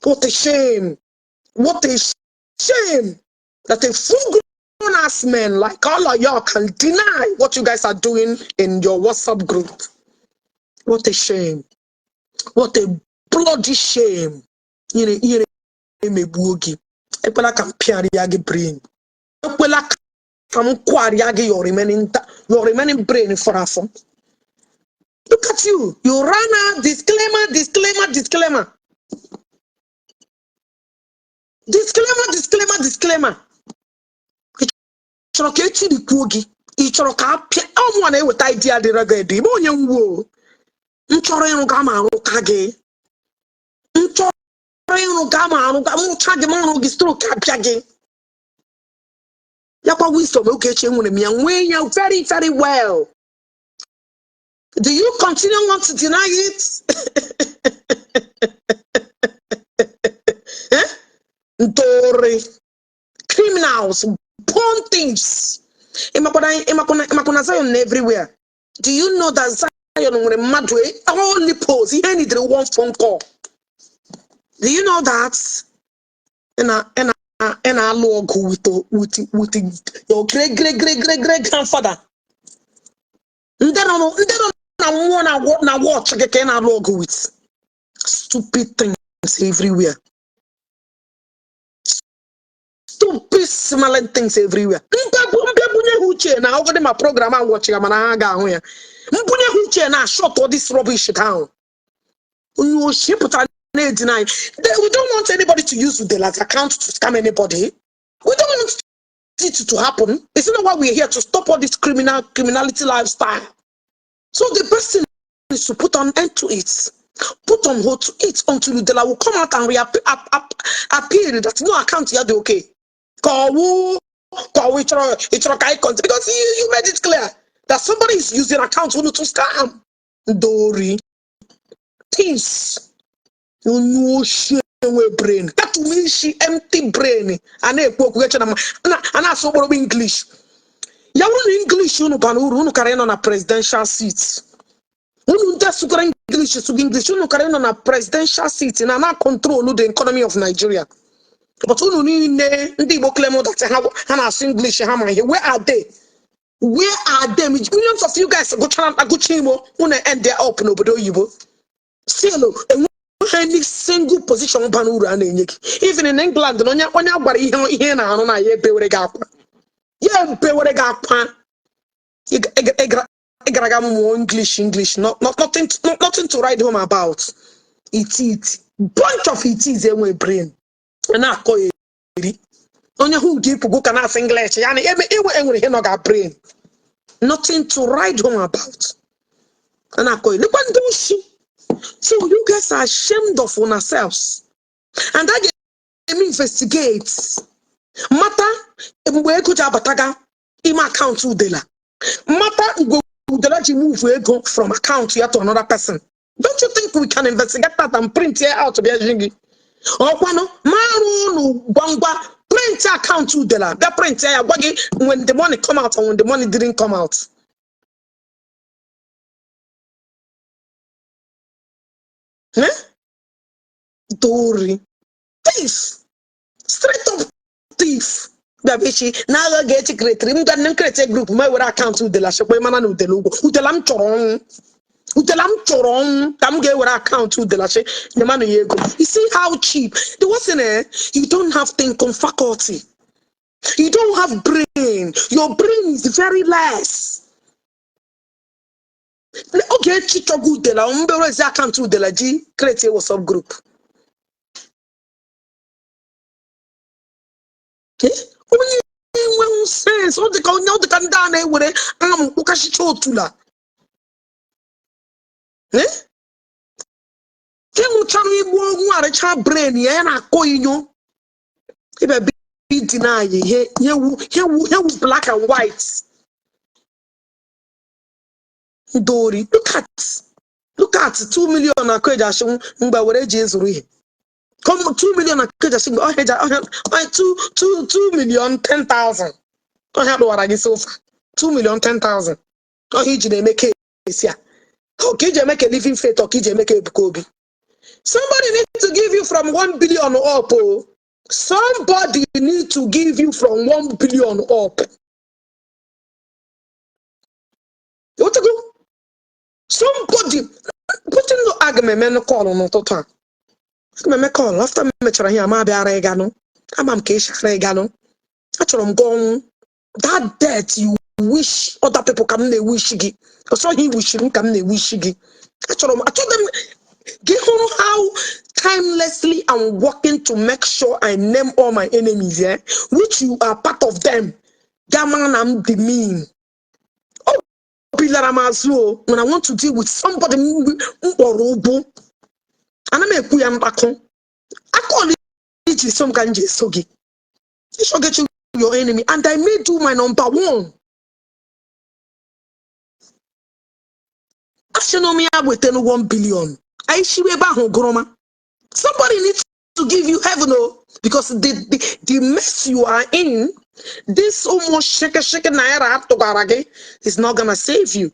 what a shame. What a shame that a full grown ass man like all of y'all can deny what you guys are doing in your WhatsApp group. What a shame. What a bloody shame. Ihere emegbuo gị. Ekwela ka m pịarịa gị brain. Ekwela ka m kwarịa gị your remaining brain fọrọ afọ. Look at you. You ran out, disclaimer, disclaimer, disclaimer. Disclaimer, disclaimer, disclaimer. Ị chọrọ ka echirikwuo gị? Ị chọrọ ka a pịa ọmụnwa na-eweta idea dịrị gị edo ime onye nwuo? M chọrọ ịrụ ga ma arụka gị. M chọrọ ịrụ ga ma arụ ga mụcha gị, ma ọrụ gị stroke abịa gị. Yakwa wisdom Ogechi, enwere m ya, nwee ya very very well. Do you continue want to deny it? Eh? Ntori, criminals, born thieves. Ịmakwana Zion na everywhere. Do you know that Zion nwere mmadụ only pose ihe needed one phone call? Do you know that? Ị na-alụ ọgụ with your great great great great great grandfather. Ndị nọ na mmụọ na watch gị ka ị na-alụ ọgụ with. Stupid things everywhere. Stupid smelling things everywhere. Mbịabunye ha uche na ọgọdị ma program a watch ya, mana ha ga-ahụ ya. Mbunye ha uche na shut all this rubbish down. Onye oshi pụtara na-edina anyị. We don't want anybody to use Udela's account to scam anybody. We don't want it to happen. It's not why we're here, to stop all this criminality lifestyle. So the best thing is to put an end to it. Put on hold to it until Udela will come out and appear that no account ya dị okay. Ka ọwụ ị chọrọ ka anyị continue, because you made it clear that somebody is using account unu to scam. Ndori. Thieves. Onye oshi enwe brain. Katụm isi empty brain. A na-ekwu okwu eche na a na-asụ okporobo English. Ya bụrụ na English unu bara uru, unu kara ịnọ na presidential seat. Unu ndị sụgara English, sụga English, unu kara ịnọ na presidential seat na control the economy of Nigeria. But unu niile ndị Igbo claim that ha na-asụ English, ha ma ihe. Where are they? Where are they? Millions of you guys gụchara agụcha Igbo, unu end up n'obodo oyibo. Still, enweghị any single position bara uru a na-enye gị. Even in England, na onye a gwara ihe ị na-arụ na ya ebewere gị akwa. Ya ebewere gị akwa. Ị gara aga mụọ English, nothing to write home about. It bunch of it is enwe brain. Ị na-akọ ya eri. Onye hụ gị pụgo ka na-asụ English ya na ebe enwe enwere ihe nọ ga brain. Nothing to write home about. A na-akọ ya. Lekwa ndị oshi. So you guys are ashamed of yourselves. And that eme investigate mata mgbe ego ji abataga ime akaụntụ Udela, mata mgbe Udela ji move ego from account ya to another person. Don't you think we can investigate that and print it out bịa ji gị? Ọkwanụ ma arụ unu gwangwa print akaụntụ Udela, bịa print ya, gwa gị when the money come out and when the money didn't come out. Eh? Dori thief, straight up thief. Bịa echi na agha ga-echi kretịrị m ga nne create group ma were akaụntụ Udela chekwa mana na Udela ụgwọ. Udela m chọrọ ọnwụ, Udela m chọrọ ọnwụ ka m ga-ewere akaụntụ Udela chi nyemanụ ya ego. You see how cheap the worst thing, eh? You don't have thinking faculty, you don't have brain, your brain is very less. Oge echi chọgwa Udela mbere ezi akaụntụ Udela ji create WhatsApp group. Eh? Onye enweghị sense, ọ dịka onye, ọ dịka ndị a na-ewere amụ kpụkasịcha otula. Eh? Ke nwụchara igbu nwarịcha brain ya, ya na-akọ inyo ịbịa bi deny ihe ihe wu black and white. Ndori, look at 2 million akụ eji asị mgbe were ji ezuru ihe. Come, 2 million akụ eji asị mgbe ọhịa ọhịa 2 2 2 million 10,000 ọhịa kpụwara gị sofa 2 million 10,000 ọhịa iji na-eme kesi a, ọ ka iji eme ka Living Faith, ọ ka iji eme ka Ebuka Obi. Somebody need to give you from 1 billion up. Oh. Somebody need to give you from 1 billion up. You want to go? Somebody putting no, aga m eme call n'ụtụtụ a. Aga m eme call after m mechara ihe ama bịara ịganụ. Ama m ka esi ara ịganụ. Achọrọ m gị ọnwụ. That death you wish other people ka m na-ewish gị. Ọsọ ihe wishiri m ka m na-ewish gị. Achọrọ m, achọghị m gị hụrụ how timelessly I'm working to make sure I name all my enemies, eh? Which you are part of them. Ga mara na m dị mean. Obi lara m azụ o when I want to deal with somebody m kpọrọ ụbụ. Ana m ekwu ya mkpakọ. Aka iji so m ka m ji eso gị. Ịchọgechi your enemy and I made you my number one. Asị na m ya wetanu 1 billion. Anyị shiwe ebe ahụ gụrụma. Somebody needs to give you heaven, oh, because the mess you are in, this almost shake shake naira atụgara gị is not gonna save you.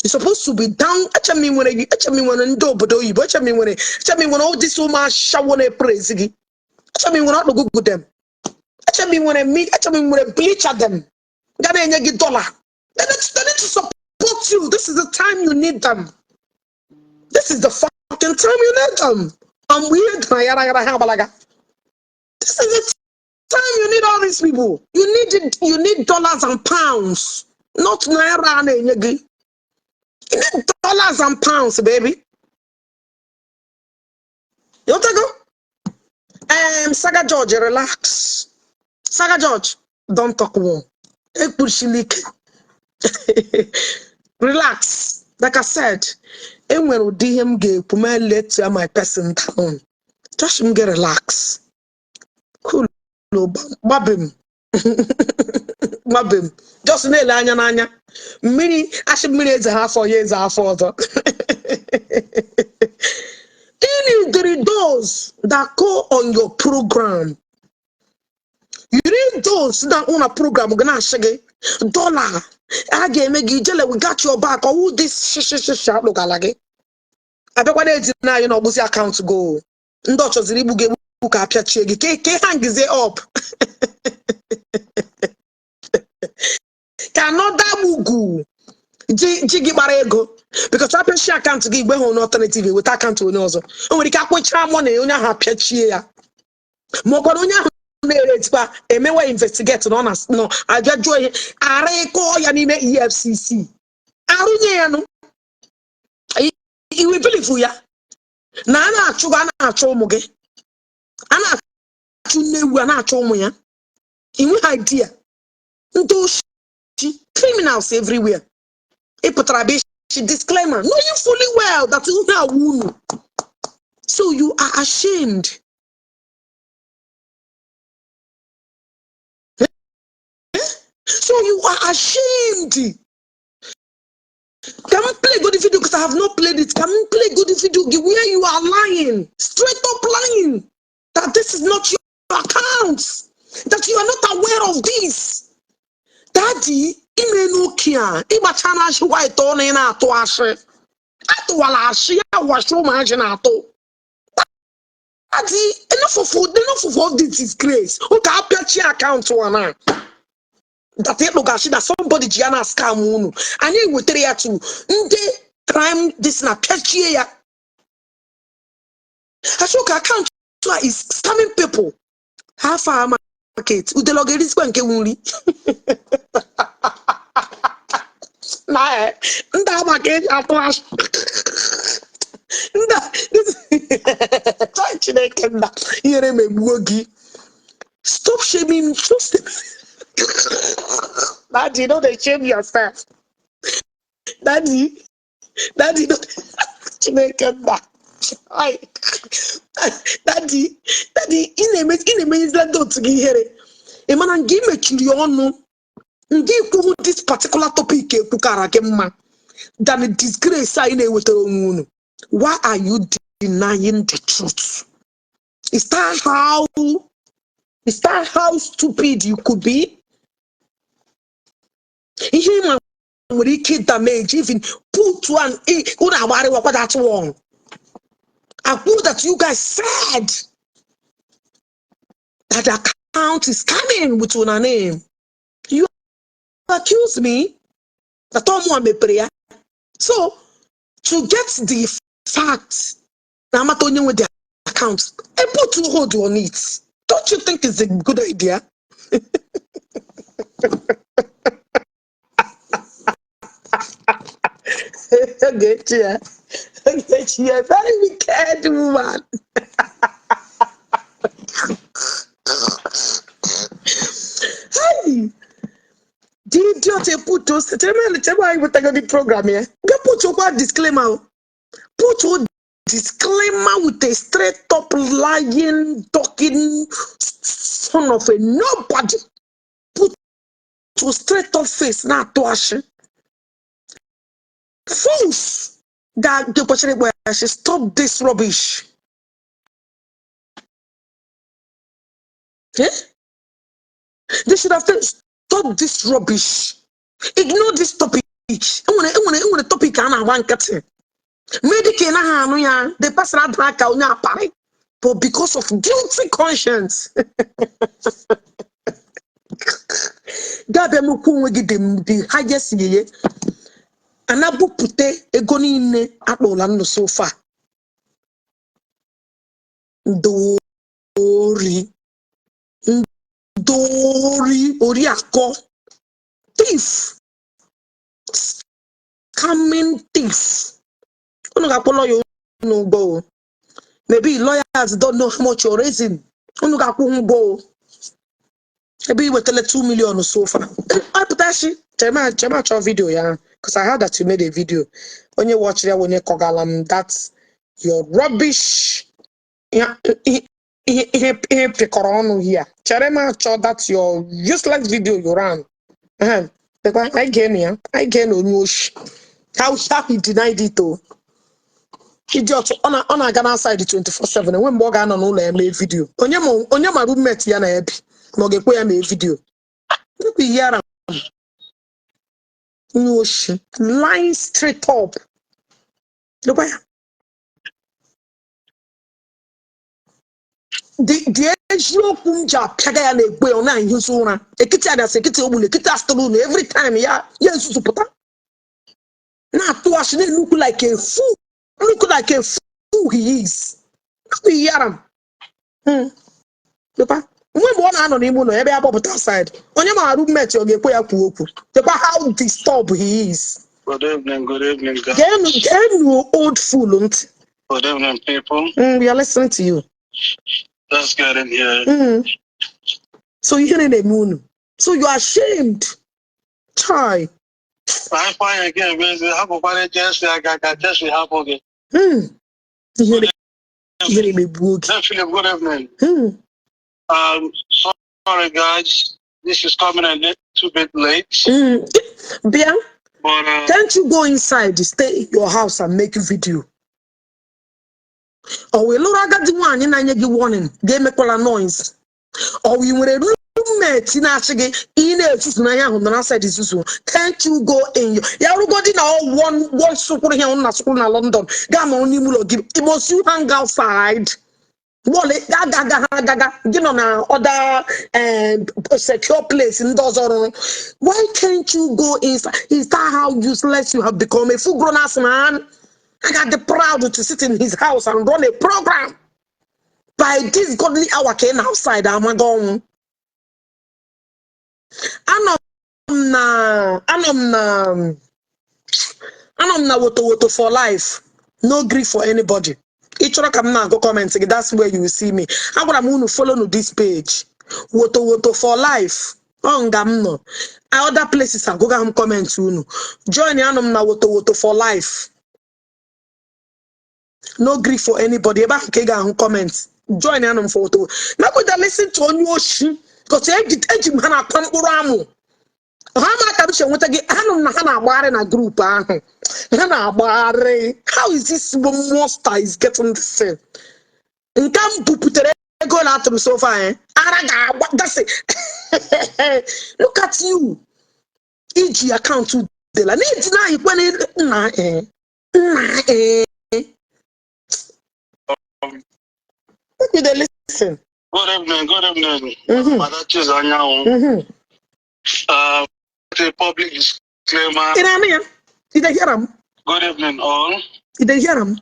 You're supposed to be down. Eche m nwere gị, eche m nwere ndị obodo oyibo, eche m nwere all this ụmụ ashawo na-epraise gị. Eche m nwere ọdụgụgụ them. Eche m nwere mi, eche m nwere bleacher them. Ga na-enye gị dollar. They need to support you. This is the time you need them. This is the fucking time you need them. And we yara yara ha balaga. This is the time you need all these people. You need it, you need dollars and pounds, not naira na-enye gị. You need dollars and pounds, baby. You want to go? Saga George, relax. Saga George, don't talk more. Ekpuchilike. Relax. Like I said, enwere ụdị ihe m ga-ekwu ma let my person down. Just m get relax. Cool. Gbabe m. Gbabe m. Just na-ele anya n'anya. Mmiri asị mmiri eze ha afọ ya eze afọ ọzọ. You need those that go on your program. You need those that on a program gonna asị gị dollar a ga-eme gị ijele, we got your back. Ọwụ this shishishishi akpụgala gị abịakwa na-eti na anyị na ọgbụzi akaụntụ go ndị ọ chọziri igbu gị egbu ka apịachie gị ka hangizie up ka anọda gbugu ji ji gị gbara ego because apịachi akaụntụ gị igbe ha onye alternative eweta akaụntụ onye ọzọ o nwere ike akwụcha mọ na onye ahụ apịachie ya ma ọ kwara onye ahụ na-ere etikwa emewe investigate na ọ na nọ abịa jụọ ihe arịkọọ ya n'ime EFCC arụnye ya nụ iwe bilifu ya na a na-achụ gị, a na-achụ ụmụ gị, a na-achụ nne ewu, a na-achụ ụmụ ya. I nweghị idea ndị oshi, criminals everywhere. Ị pụtara bụ isi disclaimer knowing fully well that ihe awụ unu, so you are ashamed. You are ashamed. Can we play good video? Because I have not played it. Can we play good video where you are lying, straight up lying, that this is not your account, that you are not aware of this? Daddy, ime n'oke a ịgbacha na ashị white ọnụ ị na-atụ ashị atụwala ashị ya washi ụmụazị na-atụ. Daddy, enough of all this disgrace. Oke apịachi account wa na that ịkpụgachi that somebody ji ya na scam unu. Anyị wetara ya to ndị crime this na pịachie ya. Ashoka account a is scamming people. How far market? Udele ọ ga-erizikwa nke wu nri? Na ndị ama ka eji atụ ashị. Nda, chai Chineke nna, ihere megbuo gị. Stop shaming. Stop shaming. Daddy, no dey shame yourself. Daddy, Daddy, no. Chineke nna. Ai. Daddy, Daddy, ị na-eme ị na-emenyezila ndị otu gị ihere. Ị mana nga ị mechiri ọnụ, nga ikwuhu this particular topic ekwukara gị mma than the disgrace anyị na-ewetara onwe unu. Why are you denying the truth? Is that how stupid you could be? Ihe ịma nwere ike damage even put one unu agbarịwakwa that one. Akwụ that you guys said that the account is coming with una name. You accuse me that ọmụa mepere ya. So to get the fact na amata onye nwe the account, I put hold on it. Don't you think it's a good idea? Ogechi, ya. Ogechi, you're a very wicked woman. Hey, the idiot put those. Tell me we take the program here. Get put your disclaimer. Put your disclaimer with a straight up lying, talking son of a nobody. Put your straight up face now to ash. Fools. That the question where she stop this rubbish. Eh? They should have said, stop this rubbish. Ignore this topic. Enwere topic a na-agba nkịtị. Medike na ha anụ ya, the person adara aka onye aparị. But because of guilty conscience. Ga-abịa mekwa onwe gị the highest yeye. Anabupute ego niile akpọla nnụ so far. Ndị ori. Ndị ori, oriakọ. Thief. Scamming thief. Unu ga-akpọ lawyer unu ụgwọ o. Maybe lawyers don't know how much you're raising. Unu ga-akwụ ụgwọ o. Ebe i wetala 2 million so far. Apụtachi, chema chema chọọ video ya. Because I heard that you made a video. Onye watch ya onye kọgala m that your rubbish ihe ihe ihe pịkọrọ ọnụ here. Chere m achọ that your useless video you ran. Lekwa, anyị ga-enu ya. Anyị ga-enu onye oshi. How he denied it o. Idiot, ọ na-aga na side 24/7. Enwe mgbe ọ ga-anọ n'ụlọ ya mee video. Onye ma roommate ya na-ebi ma ọ ga-ekwe ya mee video. Nnukwu ihe ara onye oshi lying straight up. Lekwa ya. The eziokwu m ji apịaga ya na-egbe ọ na-ehizi ụra. Ekiti adasị ekiti ogbulu ekiti asịtụrụ unu every time ya ya nzuzupụta. Na-atụ asị na-enukwu like a fool. Look like a fool he is. Nnukwu ihe ara m. Lekwa. Nwe mgbe ọ na-anọ n'ime ụlọ ebe ya gbọpụta outside. Onye ma roommate ọ ga-ekwe ya kwuo okwu. Lekwa how disturbed he is. Good evening, guys. Geenụ old fool ntị. Good evening, people. We are listening to you. Let's get in here. So ihere na-eme unu. So you are ashamed. Chai. I find again, busy. Hapụkwana Jesse aga ka Jesse hapụ gị. Ihere ihere megbuo gị. Hey, Philip, good evening. Sorry, guys. This is coming in little bit late, Bịa, but can't you go inside, stay in your house and make video? Ọ wee lụrụ agadi nwaanyị na-enye gị warning, ga-emekwala noise. Ọ wee nwere roommate na-achị gị, ị na-esusu n'anya ahụ nọ na side isusu. Can't you go in your ya rugodi na one one sụkwuru ihe na sụkwuru na London, gaa nọrọ n'ime ụlọ gị? Must you hang outside? Bọọlụ agaga ha agaga gị nọ na other secure place ndị ọzọ rụrụ. Why can't you go inside? Is that how useless you have become? A full grown ass man, I got the proud to sit in his house and run a program by this godly hour ka ị na outside amaga ọnwụ. Anọ m na woto woto for life, no grief for anybody. Ị chọrọ ka m na-agụ comment gị, that's where you will see me. Agwara m unu, follow nu this page, woto woto for life. Ọ nga m nọ. Other places agụga m comment unu. Join. Anọ m na woto woto for life, no grief for anybody. Ebe ahụ ka ị ga-ahụ comment. Join. Anọ m for woto. Make we dey listen to onye oshi, because eji m ha na-akpa mkpụrụ amụ ha mara ka m si enweta gị. Ha nụ na ha na-agbagharị na group ahụ, ha na-agbagharị. How is this monster is getting this thing? Nke m buputere ego na atụrụ sofa anyị ara ga-agba gasị. Look at you, iji account dela na-eji na ikwe nna nna Make you dey listen. Good evening, good evening, Mother Chizanyanwụ. The public disclaimer. Ị na-anụ ya? Ị dey hear am? Good evening, all. Ị dey hear am?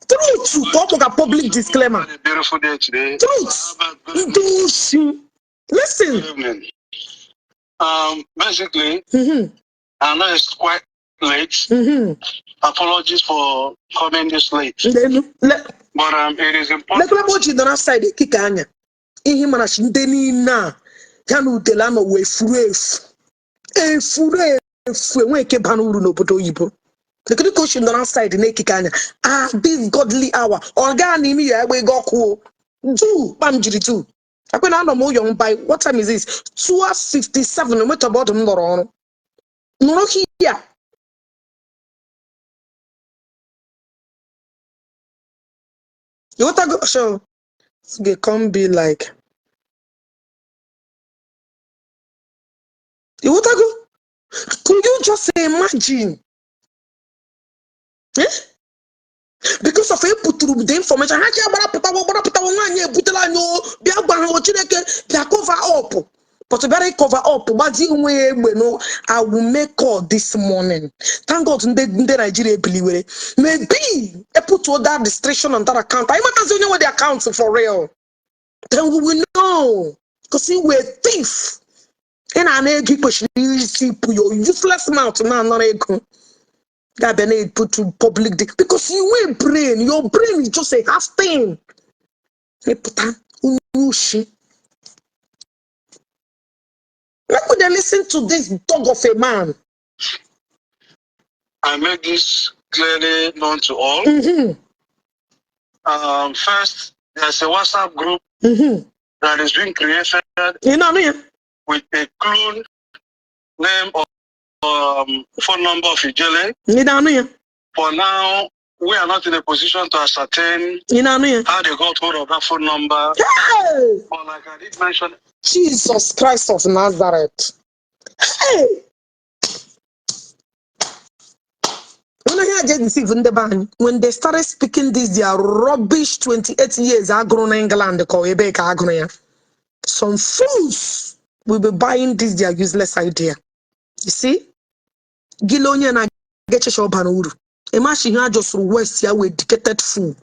Truth ka ọ kpọga public disclaimer. Had a beautiful day today. Truth. Good evening. Ndị oshi, listen. Good evening. Basically, I know it's quite late. Apologies for coming this late, Ndenu but it is important. Lekwala ebe o ji nọrọ side ekike anya ihe mara chi ndị niile a ya na udele anọ wee furu efu, efuru efu, enwe eke bara uru n'obodo oyibo. Lekedu ka o si nọrọ side na-ekike anya. Ah, this godly hour, ọ gaa n'ime ya egbe ego ọkụ o du kpam jiri tu akwe na anọ m ụyọ m. By what time is this? 12:57. Enwetaba ọdụ m nọrọ ọrụ nọrọ here. You want to go show go come be like you want to go. Could you just imagine, eh? Because of eputuru the information ha ji agbarapụtawo gbarapụtawo nwaanyị ebutela anyị o bịa gwa ha o Chineke bịa cover up, but bịara cover up gbazie onwe ya egbe. No, I will make call this morning. Thank God ndị Nigeria ebiliwere. Maybe eputuo that restriction on that account, anyị matazi onye nwe the account for real, then we will know, because you were thief. Ị na-ana ego ị kwesịrị isi pụ your useless mouth na-anara ego ga-abịa na-eputu public day, because you nwee brain, your brain is just a half thing. Ịpụta onye oshi. Make we dey listen to this dog of a man. I make this clearly known to all. First, there's a WhatsApp group that is being created Ị na-anụ ya? with a clone name of phone number of Ijele. Ị na-anụ ya? For now, we are not in a position to ascertain Ị na-anụ ya? how they got hold of that phone number. Hey! But like I did mention, Jesus Christ of Nazareth. Hey! When I hear deceive ndị be anyị, when they started speaking this their rubbish, 28 years agụrụ na England ka ọ ebe ka agụrụ ya. Some fools will be buying this their useless idea. You see? Gịle onye na-aga echecha ọ bara uru. Ịmachi ihe a jọsụrụ west ya wee educated fool.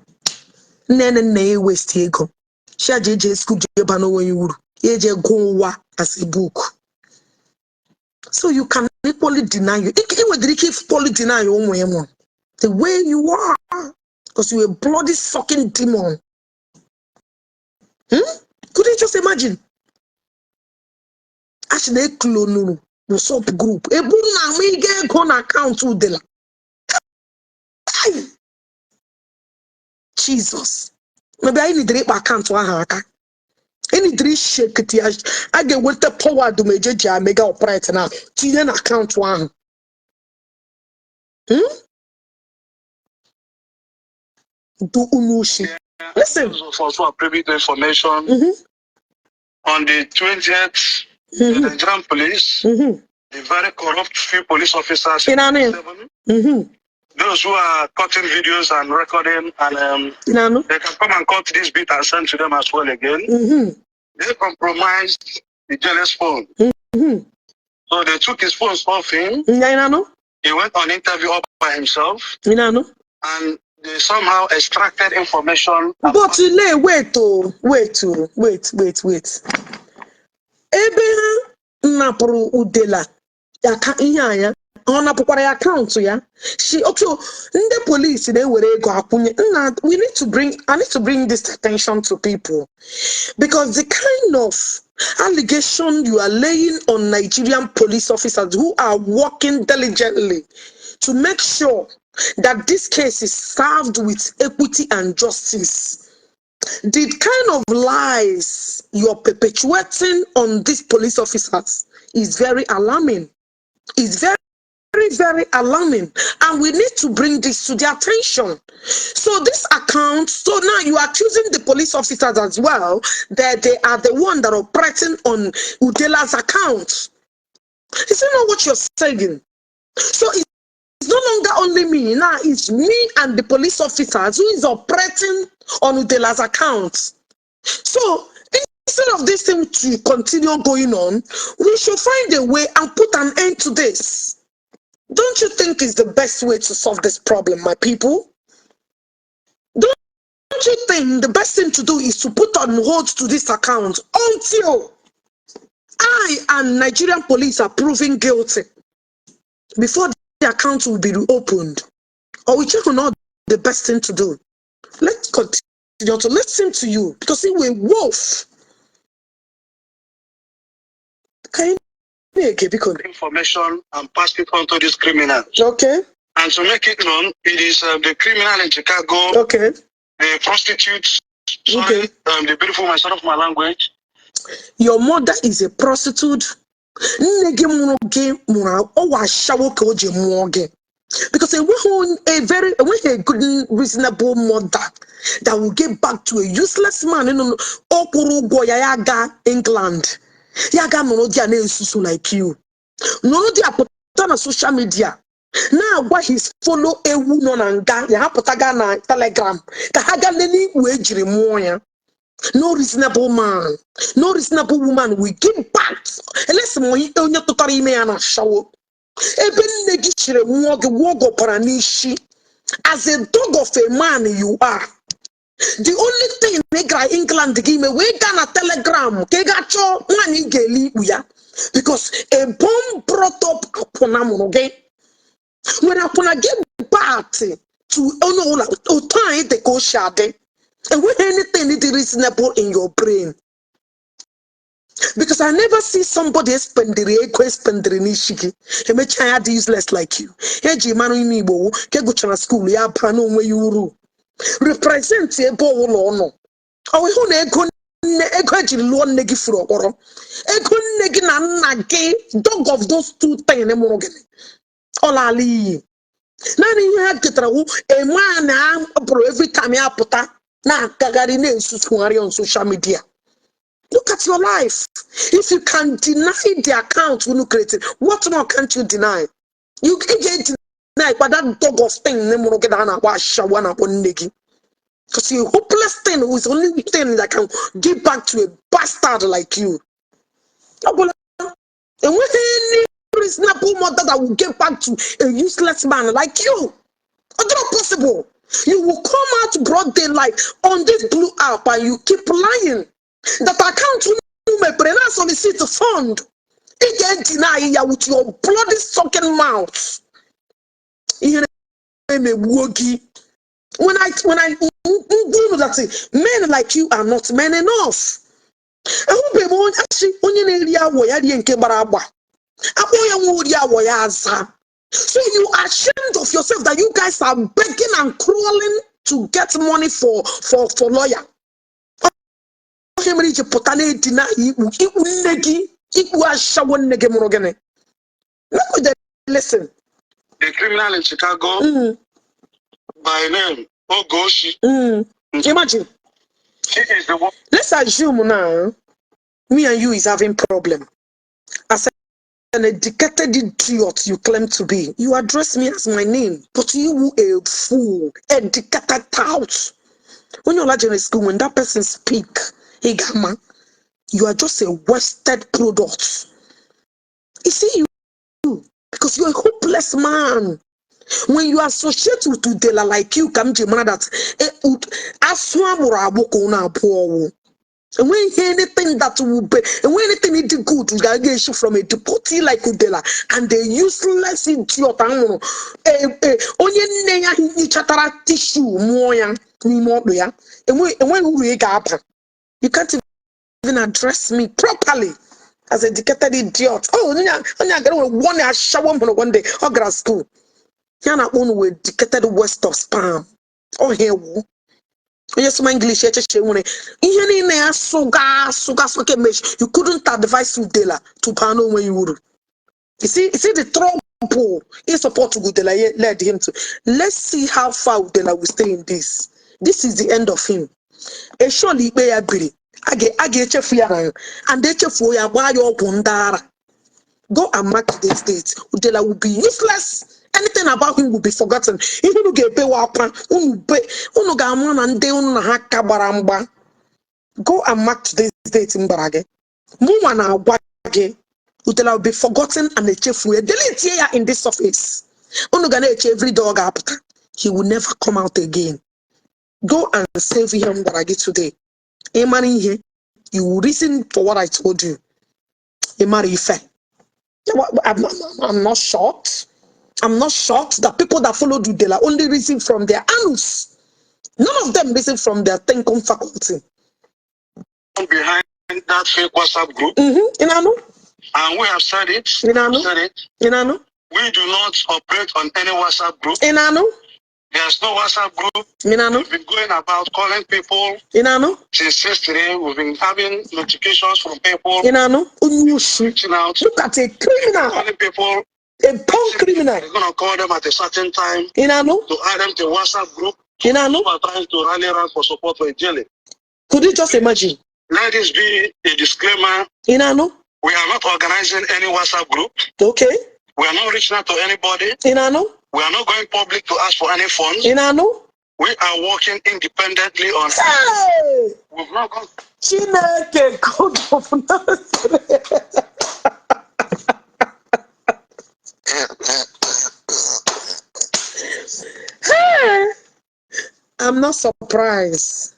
Nne na nna ya waste ego. Shi aja eje school ji eba n'onwe ya uru. Ya eje gụọ ụwa as a book. So you can equally deny you. Ị nwedịrị ike equally deny ụmụ ya mụrụ. The way you are. Because you're a bloody sucking demon. Could you just imagine? A sị na eklonuru WhatsApp group. Ebu na ama ịga ego na account Udela. Ai! Jesus. Maybe anyị nidere ịkpa account ahụ aka. Enidiri shekiti ya, a ga-eweta power Dumeje ji amega operate na tinye na akaụntụ ahụ. Du unu ushi. Listen. Those of us who are privy to information, on the 20th, the Nigerian police, the very corrupt few police officers, Ị na-anụ ya? seven, those who are cutting videos and recording, and Ị na-anụ? They can come and cut this bit and send to them as well again. They compromised the Ijele's phone. So they took his phones off him. Ị na-anụ? He went on interview all by himself, Ị na-anụ? And they somehow extracted information. But lee, wait oh, wait oh, wait, wait, wait. Ebe ha napụrụ Udele aka ihe a ya, ọ napụkwara ya akaụntụ ya. Shi okay, ndị polisi na-ewere ego akwụnye nna. We need to bring I need to bring this attention to people, because the kind of allegation you are laying on Nigerian police officers who are working diligently to make sure that this case is served with equity and justice, the kind of lies you're perpetuating on these police officers is very alarming. It's very, very alarming. And we need to bring this to their attention. So this account, so now you are accusing the police officers as well that they are the one that are operating on Udele's account. Is it not what you're saying? So it's no longer only me. Now it's me and the police officers who is operating on Udele's account. So instead of this thing to continue going on, we should find a way and put an end to this. Don't you think it's the best way to solve this problem, my people? Don't you think the best thing to do is to put on hold to this account until I and Nigerian police are proven guilty before the account will be reopened? Or we check on not the best thing to do? Let's continue to listen to you, because he will wolf. Can you make it? Because Information and pass it on to these criminals. And to make it known, it is the criminal in Chicago, the prostitutes, sorry, the beautiful my son of my language. Your mother is a prostitute. Nne gị mụrụ gị mụrụ ọwa ashawo ka o ji mụọ gị. Because enweghị a very enweghị a good reasonable mother that will get back to a useless man nọ ọ kwụrụ ụgwọ ya ya gaa England, ya gaa nọrọ di ya na-esusu like you, nọrọ di ya pụta na social media na-agwa his follow ewu nọ na nga ya ha pụta gaa na Telegram ka ha gaa lelee ikpu ejiri mụọ ya. No reasonable man, no reasonable woman will give back unless ma onye tụtara ime ya na ashawo ebe nne gị chịrị nwụọ gị gwụọ gị ọbara n'isi. As a dog of a man you are, the only thing ị gara England gị ime wee gaa na Telegram ka ị gaa chọọ nwaanyị ị ga-eli ikpu ya, because a bomb brought up akwụna mụrụ gị nwere akwụna gị bat to onye ọbụla otu anyị dị ka o si adị. Enweghị anything dị reasonable in your brain, because I never see somebody spendiri ego espendiri n'isi gị emechaa ya dị useless like you. Eji mara ime Igbo wụ ka gụchara school ya baa n'onwe ya uru represent ebe ọbụla ọ nọ. Ọ hụ na ego nne ego ejiri lụọ nne gị furu ọkpọrọ ego nne gị na nna gị, dog of those two things mụrụ gị, ọ laala iyi. Naanị ihe ha ketara wụ eme a na pụrụ every time ya pụta na-akagharị na-esusugharị on social media. Look at your life. If you can deny the account unu created, what more can't you deny? You can deny but that dog of thing mụrụ gị na a na-akpọ ashawo a na-akpọ nne gị, because you hopeless thing is the only thing that can give back to a bastard like you. Ọ bụla enweghị any reasonable mother that will give back to a useless man like you. It's not possible. You will come out broad daylight on this blue app and you keep lying. That account unu mepere na solicit fund. Ị ga-deny ya with your bloody sucking mouth. Ihe na-emegbuo gị. When I unu that men like you are not men enough. Ahụbeghị m onye asị onye na-eri awọ ya rie nke gbara agba. Akpọ ya nwa ori awọ ya aza. So you are ashamed of yourself that you guys are begging and crawling to get money for lawyer. Ihe mere iji pụta na-edina ikpu ikpu nne gị, ikpu ashawo nne gị mụrụ gịnị? Make we dey listen. The criminal in Chicago by name Ogoshi. Imagine. She is the one. Let's assume now me and you is having problem. As an educated idiot you claim to be, you address me as my name, but you a fool, educated tout. When you're in school, when that person speak, hey gamma, you are just a wasted product. You see you, because you're a hopeless man. When you associate with Udela like you, come to that asụ amụrụ agbụ ka unu abụọ wụ. Enweghị anything that will be, enweghị anything dị good ga-esi from a deputy like Udela and the useless idiot amụrụ onye nne ya hichatara tissue mụọ ya n'ime ọkpụ ya. Enweghị uru ị ga-aba. You can't even address me properly as a educated idiot. Oh, onye a gara nwere one ashawo m hụrụ one day ọ gara school. Ya na-akpọ unu wee educated waste of sperm. Ọhịa ewu. Onye sụma English echeche nwere ihe niile ya sụga sụga sụga kemgbe. You couldn't advise Udela to baa n'onwe ya uru. You see the trouble he support Udela led him to. Let's see how far Udela will stay in this. This is the end of him. Eshọla ikpe ya biri, a ga-echefu ya na and echefuo ya, gbaa ya ọgwụ ndị ara. Go and mark this date. Udela will be useless. Anything about him will be forgotten. Ihe unu ga-ebewe akwa unu be unu ga-ama na ndị unu na ha ka gbara mgba. Go and mark today's date m gwara gị. Mụnwa na-agwa gị, Udela will be forgotten and echefu ya, delete ya in this surface. Unu ga na-eche every day ọ ga-apụta. He will never come out again. Go and save ihe m gwara gị today. Ị mara ihe, you will reason for what I told you. Ị mara ife. I'm not shocked. I'm not shocked that people that followed Udela only reason from their anus. None of them reason from their thinking faculty. Behind that fake WhatsApp group. Ị na-anụ? And we have said it. Ị na-anụ? Said it. Ị na-anụ? We do not operate on any WhatsApp group. Ị na-anụ? There's no WhatsApp group. Ị na-anụ? We've been going about calling people Ị na-anụ? Since yesterday. We've been having notifications from people Ị na-anụ? Onye oshi. Reaching out, Look at a criminal, calling people. A born criminal. They're going to call them at a certain time Ị na-anụ? To add them to WhatsApp group Ị na-anụ? Who are trying to rally around for support for Ijele. Could you just imagine? Let this be a disclaimer. Ị na-anụ? We are not organizing any WhatsApp group. We are not reaching out to anybody. Ị na-anụ? We are not going public to ask for any funds. Ị na-anụ? We are working independently on. Hey! We've not gone Chineke God of Nazareth. Hey! I'm not surprised.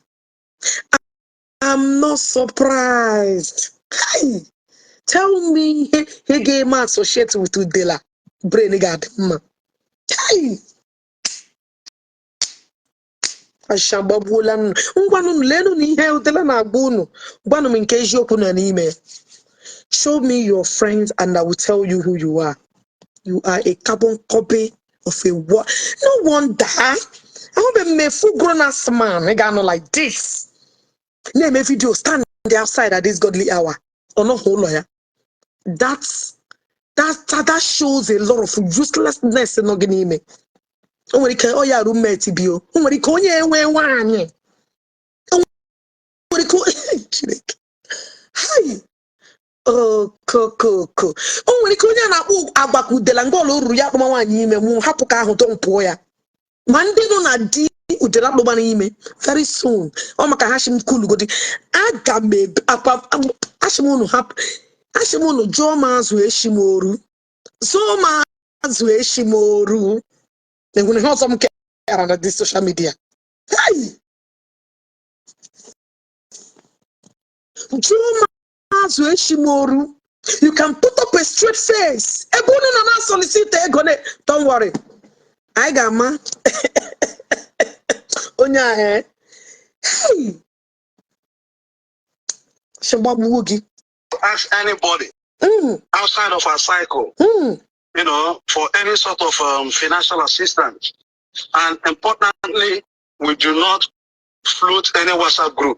I'm not surprised. Hey! Tell me he ga-eme associate with Udela. Brain ga-adị mma. Hey! Asha gbagbuola unu. Ngwanụ leenụ na ihe Udela na-agba unu. Gwanụ m nke eziokwu nọ n'ime. Show me your friends and I will tell you who you are. You are a carbon copy of a what? No wonder. I hope a full grown ass man ị ga-anọ like this. Na-eme video stand outside at this godly hour. Ọ nọghị ụlọ ya. That shows a lot of uselessness nọ gị n'ime. O nwere ike ọ ya roommate bi o. O nwere ike onye enwe nwaanyị. O nwere ike Chineke. Hai! Okokoko. O nwere ike onye a na-akpọ agwa ka Udela nga ọla o ruru ya akpọma nwaanyị ime nwụ hapụ ka ahụ dọmpụọ ya. Ma ndị nọ na di Udela akpọgbara ime very soon. Ọ maka ha shi m kulugodi. Aga m ebe akwa ashị m unu hapụ ashị m unu jụọ m azụ eshi m oru. Zụọ m azụ eshi m oru. Enwere ihe ọzọ m kere na this social media. Hey! Jụọ m azụ eshi m oru. You can put up a straight face. Ebe unu nọ na-solicit ego na don't worry. Anyị ga-ama onye a eh? Hey! Shagbagbuo gị. Ask anybody outside of our cycle, for any sort of financial assistance. And importantly, we do not float any WhatsApp group.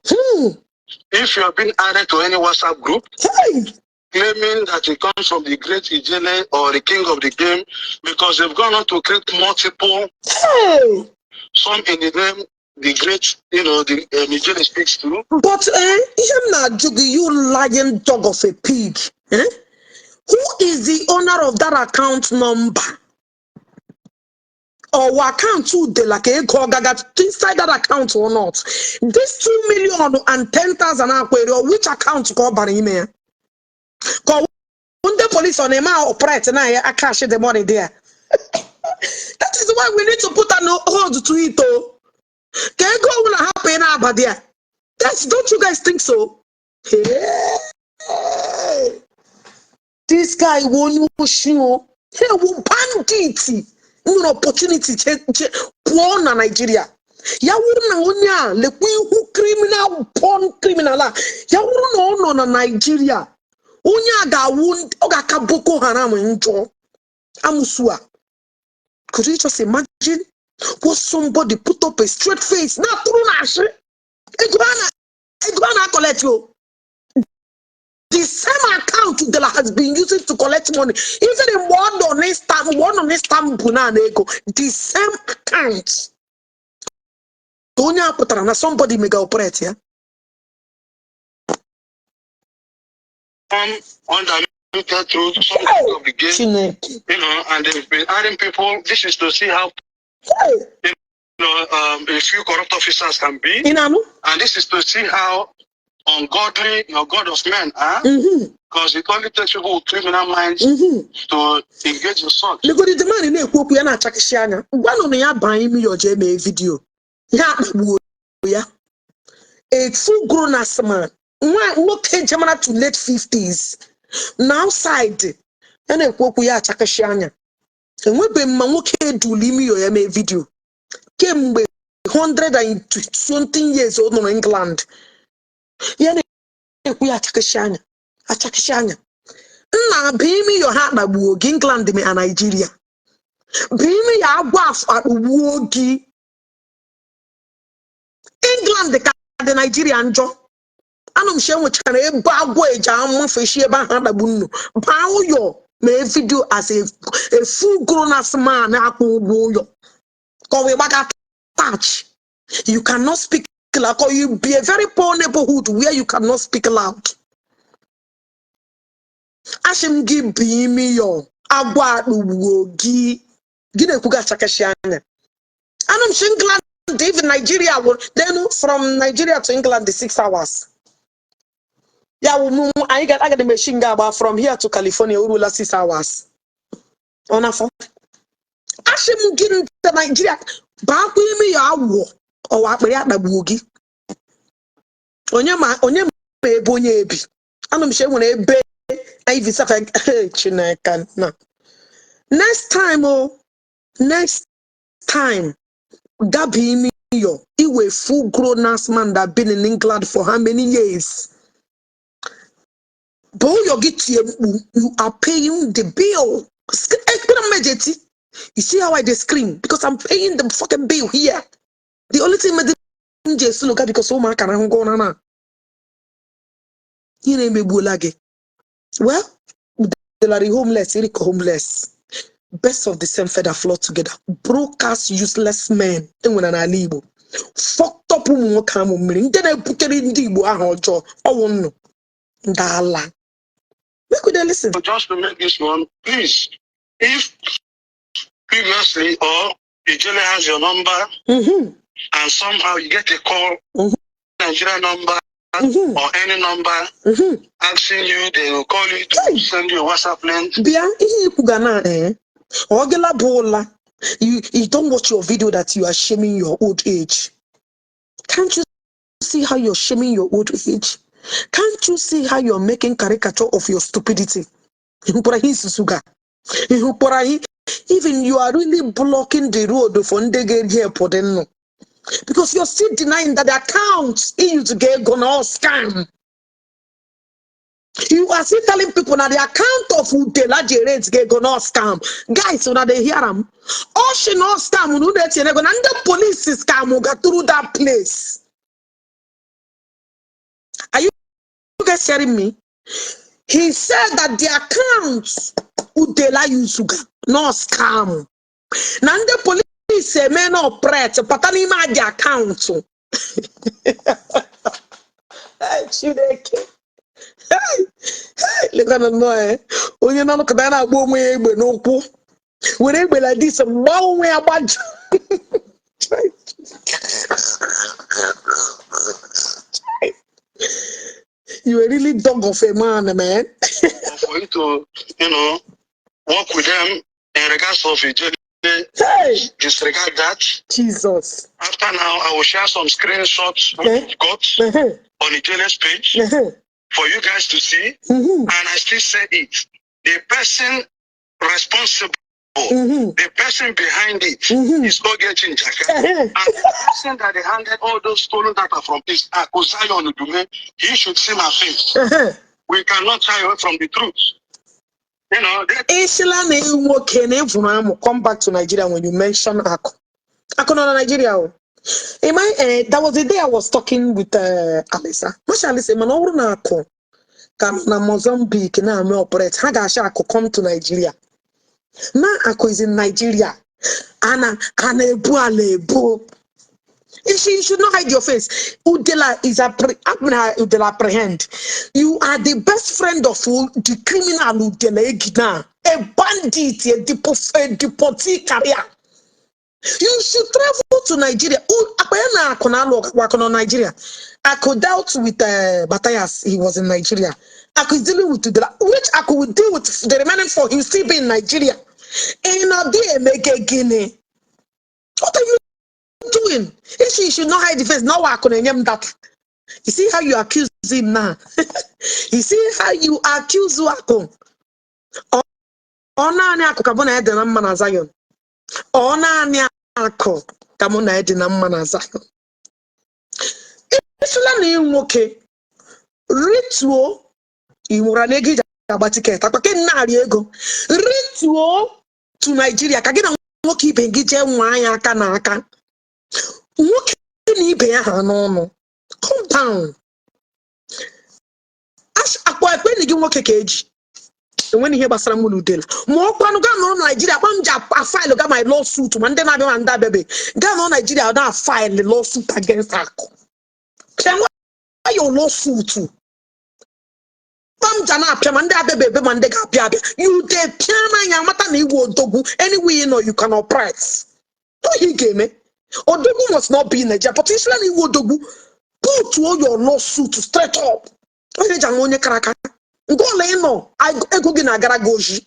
If you have been added to any WhatsApp group Hey! Claiming that it comes from the great Ijele or the king of the game, because they've gone on to create multiple, Hey! Some in the name the great, the Ijele speaks to. But ihe m na-ajụ gị, you lying dog of a pig. Eh? Who is the owner of that account number? Or account Udela ka ego ọgaga inside that account or not? This 2,010,000 akwere, or which account ka ọ bara ime ya? Ka ọ ndị police ọ na-eme operate na ya cash the money there? That is why we need to put an hold to it o. Ka ego ọbụla hapụ ị na-aba there. That's, don't you guys think so? Hey. This guy wụ onye oshi o. He wu bandit nwere opportunity che pụọ na Nigeria. Ya wụrụ na onye a lekwa ihu criminal, born criminal a, ya wụrụ na ọ nọ na Nigeria, onye a ga-awụ, ọ ga-aka Boko Haram njọ. Amusu a. Could you just imagine what somebody put up a straight face na-atụrụ na ashị ego a na-collect o? The same account Udela has been using to collect money. Even mgbe ọ nọ n'Istanbul, mgbe ọ nọ n'Istanbul na ego, the same account. Ka onye a pụtara na somebody mega operate ya. Some undiluted through some king of the game, Chineke. And they've been adding people. This is to see how Hey! A few corrupt officers can be, Ị na-anụ? And this is to see how ungodly your God of men are, because it only takes people with criminal minds to engage in such. Legodi the man na-ekwu okwu ya na-achakịsị anya. Gwanụ na ya baa ime ya jee mee video. Ya akpagbuo ya. A full grown ass man. Nwa nwoke jemara to late 50s. Na outside ya na-ekwu okwu ya achakịsị anya. Enwebeghị mma nwoke edula imi ya mee video. Kemgbe 120 years ọ nọrọ England. Ya na-ekwu ya achakịsị anya. Achakịsị anya. Nna bụ imi yo ha akpagbuo gị England me a Nigeria. Bụ imi ya agwọ akpagbuo gị. England ka dị Nigeria njọ. Anụ m shi enwechara ebe agwọ eji amafeshi ebe ahụ akpagbu nnu. Baa ụyọ mee video as a full grown ass man akwụ ụgwọ ụyọ. Ka ọ wee gbaga touch. You cannot speak loud. Or you be a very poor neighborhood where you cannot speak loud. Asị m gị bụ imi yo agwọ akpụgbuo gị. Gị na-ekwu gị achakashi anya. Anụ m shi England, even Nigeria wụ then from Nigeria to England is 6 hours. Ya wụ mụ anyị ga agada m eshi nga agba from here to California o ruola 6 hours. Ọ na-afọ. Asị m gị ndị Nigeria baakwa imi ya awọ ọwa akpịrị akpagbuo gị. Onye ma onye ma ebe onye ebi. Anụ m shi enwere ebe anyị visa ka. Chineke na. Next time o, next time gabi imi yo iwe full grown ass man that been in England for how many years? Bụ ụyọ gị tie mkpu, you are paying the bill. Ekpere m ejeti. You see how I dey scream? Because I'm paying the fucking bill here. The only thing made m ji esi n'ụka because ụmụaka na ahụgụ ụra na ihe na-emegbuola gị. Well, Udelari homeless, Erika homeless. Birds of the same feather flock together. Broke ass useless men enwere n'ala Igbo. Fucked up ụmụ nwoke amụ mmiri ndị na-ebutere ndị Igbo aha ọjọọ ọwụ nnụ ndị ala. Make we dey listen. So just to make this one, please, if previously or Ijele has your number and somehow you get a call, Nigeria number or any number asking you, they will call you to Hey! Send you a WhatsApp link. Bịa ihe ikwuga na eh ọ gịla bụ ụla. You don't watch your video that you are shaming your old age. Can't you see how you're shaming your old age? Can't you see how you're making caricature of your stupidity? Ịhụkwara ihe isusu ga ịhụkwara ihe, even you are really blocking the road for ndị ga-eri help dị nnụ because you're still denying that the account he used to get ego na all scam. You are still telling people that the account of Udela Jerez get go no scam. Guys, so that they hear them. All she no scam, unu na-etinye ego na ndị police scam ga through that place. Guys hearing me? He said that the account Udela yuzuga no scam. Na ndị police eme na operate pata n'ime adị account. Hey, Chineke. Hey, hey, lekwana nnọọ eh. Onye nọ-anọkọta ya na-agba onwe ya egbe n'ụkwụ. Were egbe like this gbaa onwe ya gbajụ. Chai. You a really dog of a man, man. For you to work with them in regards of Ijele, Hey, disregard that. Jesus. After now, I will share some screenshots which we've got on Ijele's page for you guys to see. And I still say it. The person responsible, the person behind it is Ogechi Njaka. And the person that they handed all those stolen data from is Akuzayon Udume. He should see my face. We cannot shy away from the truth. Ishila na nwoke na ịvụrụ amụ, come back to Nigeria when you mention Akụ. Akụ nọ na Nigeria o. Am I, that was the day I was talking with Alisa. Masha Alisa, mana ọ bụrụ na Akụ ka nọ na Mozambique na-eme operate, ha ga-achọ Akụ come to Nigeria. Na Akụ is in Nigeria. Ana a na-ebu ala ebu. You should not hide your face. Udela is a Udela apprehend. You are the best friend of the criminal Udela Egina, a bandit, a deportee career. You should travel to Nigeria. Akpaya na Akụ na alụ ọgụ Akụ nọ Nigeria. Akụ dealt with Matthias. He was in Nigeria. Akụ is dealing with Udela. Which Akụ will deal with the remaining four. He will still be in Nigeria. In Emege Guinea. What are you doing? If you should not hide the face, now Akụ na-enye m data. You see how you accuse him now? You see how you accuse Akụ? Ọ naanị Akụ ka mụ na ya dị na mma na Zion. Ọ naanị Akụ ka mụ na ya dị na mma na Zion. Isila na ị nwoke rituo ị nwụra na ego iji agba ticket akpa ke narị ego rituo to Nigeria ka gị na nwoke ibe gị jee nwa ya aka na aka nwoke na ibe ya ha n'ọnụ. Calm down. Akpa ekpe gị nwoke ka eji enweghị ihe gbasara mụ na Udela ma ọ kwanụ gaa nọrọ Naijiria kpa m ji a-file ga my lawsuit ma ndị na-abịa ma ndị abịabe gaa nọrọ Naijiria na file lawsuit against Akụ pịa your lawsuit kpam ja na-apịa ma ndị abịabe ebe ma ndị ga-abịa abịa. You dey pịa n'anya amata na iwu odogwu. Anywhere you know you can operate. Ihe ị ga-eme, odogwu must not be in Nigeria, but isla na iwu odogwu, put all your lawsuit straight up. Onye ji ama onye kara aka nke ọla ị nọ ego gị na-agara gị oji.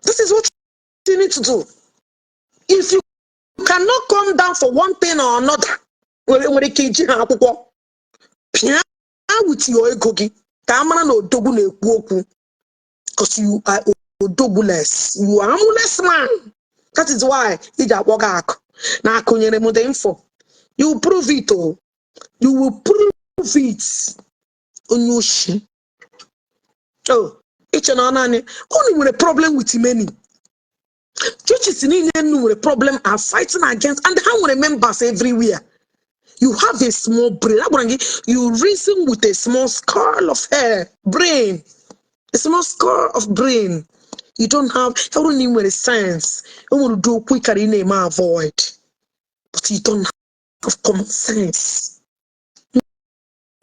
This is what you need to do. If you cannot come down for one thing or another, nwere ike iji ha akwụkwọ pịa with your ego gị ka a mara na odogwu na-ekwu okwu, because you are odogwuless, you are amuless man. That is why iji akpọ gị Akụ na Akụ nyere m the info. You will prove it o. You will prove it. Onye oshi oh iche na ọ naanị unu nwere problem with many churches niile unu nwere problem are fighting against, and ha nwere members everywhere. You have a small brain. Agwara m gị, you reason with a small skull of hair brain, a small skull of brain. You don't have. Ọ bụrụ na ị nwere sense, o nwere ụdị okwu ị kara ị na-eme avoid, but you don't have common sense.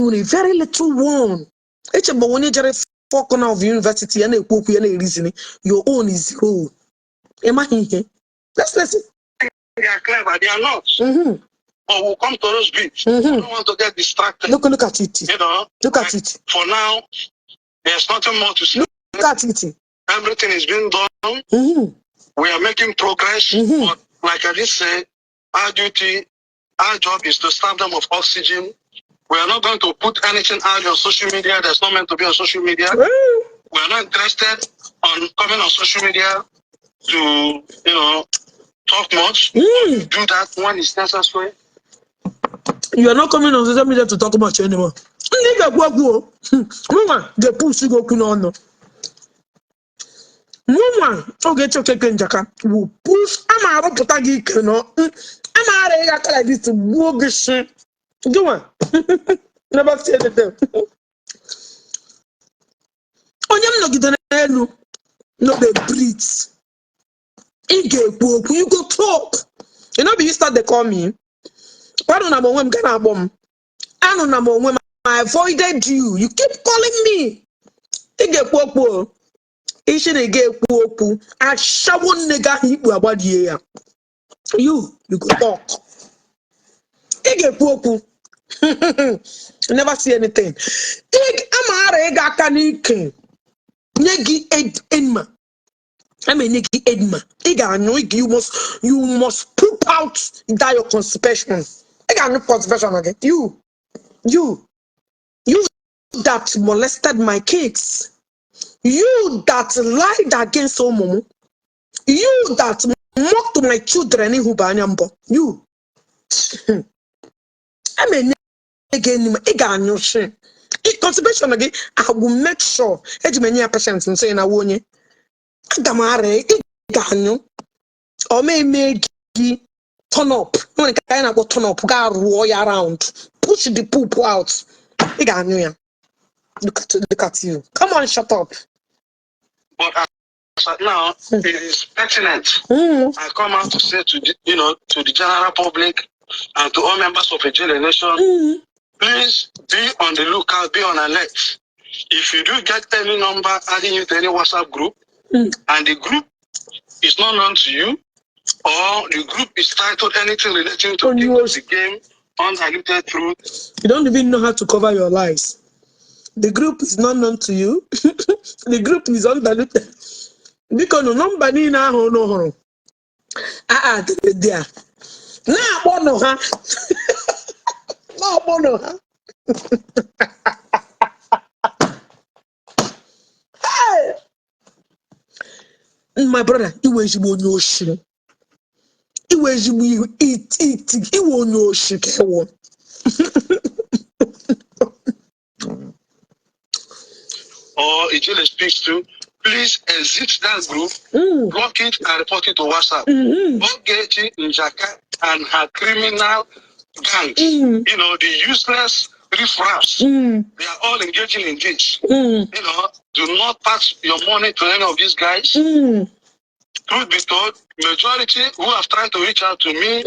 Nwere very little one. Eche mgbe onye jere four corner of university ya na-ekwu okwu ya na-erizini. Your own is zero. Ị maghị ihe. Let's listen. They are clever, they are not. But we'll come to those bits. I don't want to get distracted. Look at it. Look at it. For now, there's nothing more to say. Look at it. Everything is being done. We are making progress. But like I did say, our duty, our job is to starve them of oxygen. We are not going to put anything out on social media that's not meant to be on social media. We are not interested on coming on social media to talk much. Do that when it's necessary. You are not coming on social media to talk much anymore. Ndị ga-ekwu okwu o. Mụnwa ga-epush gị okwu n'ọnụ. Mụnwa Ogechi Okeke Njaka will push ama arụpụta gị ike nọ ama ara ịga aka like this gbuo gị shi. Gịnwa never say anything. elu. No dey breathe. Ị ga-ekwu okwu. You go talk. You no be you start dey call me. Kwanụ na m onwe m ga na-akpọ m. Anụ na m onwe m. I avoided you. You keep calling me. Ị ga-ekwu okwu o. Isi na ị ga-ekwu okwu. Ashawo nne gị ahụ ikpu agbadie ya. You go talk. Ị ga-ekwu okwu. You never see anything. Ị amaara ịga aka n'ike. Nye gị enema. Ama enye gị enema. Ị ga-anyụ ị ga you must poop out that your constipation. Ị ga-anyụ constipation gị. You that molested my kids. You that lied against ụmụ m. You that mocked my children ịhụba anya mbọ. You. Ama enye gị enema. Ị ga-anyụ shi. Constipation gị, I will make sure. Eji m enye ya patient nsọ ya na onye. Aga m arịa ị ga-anyụ. Ọ ma eme gị turn up. Nwere nke anyị na-akpọ turn up. Gaa rụọ ya round. Push the poop out. Ị ga-anyụ ya. Look at you. Come on, shut up. But as at now, it is pertinent. I come out to say to the, you know to the general public and to all members of Ijele Nation, please be on the lookout, be on alert. If you do get any number adding you to any WhatsApp group, and the group is not known to you, or the group is titled anything relating to On King yours. of the Game, Undiluted Truth, You don't even know how to cover your lies. The group is not known to you. The group is undiluted. Biko nụ nọmba niile ahụ unu hụrụ a adịrị dị a na-akpọnụ ha, na-akpọnụ ha. Hey! My brother, iwe ezigbo onye oshi, iwe ezigbo iti iwe onye oshi ka ịwụ. Or Ijele speaks to, please exit that group, block it, and report it to WhatsApp. Ogechi Njaka and her criminal gangs, the useless riffraffs, they are all engaging in this. Do not pass your money to any of these guys. Truth be told, majority who have tried to reach out to me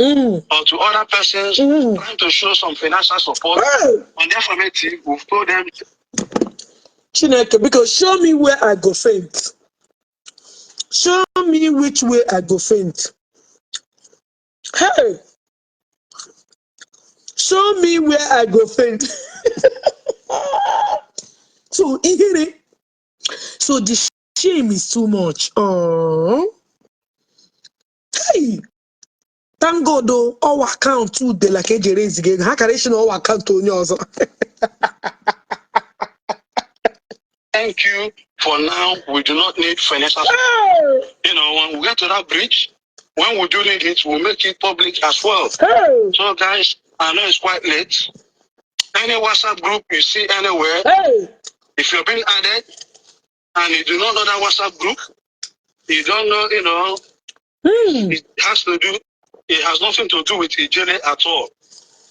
or to other persons trying to show some financial support Hey! On the affirmative, we've told them Chineke, because show me where I go faint. Show me which way I go faint. Hey! Show me where I go faint. So ihere. So the shame is too much. Oh. Hey! Thank God though, our account too dị like eji erezi gị ego. Ha kara isi na ọwa akaụntụ onye ọzọ. Thank you. For now, we do not need financial support. Hey! When we get to that bridge, when we do need it, we'll make it public as well. Hey! So, guys, I know it's quite late. Any WhatsApp group you see anywhere, Hey! If you're being added and you do not know that WhatsApp group, you don't know, it has nothing to do with Ijele at all.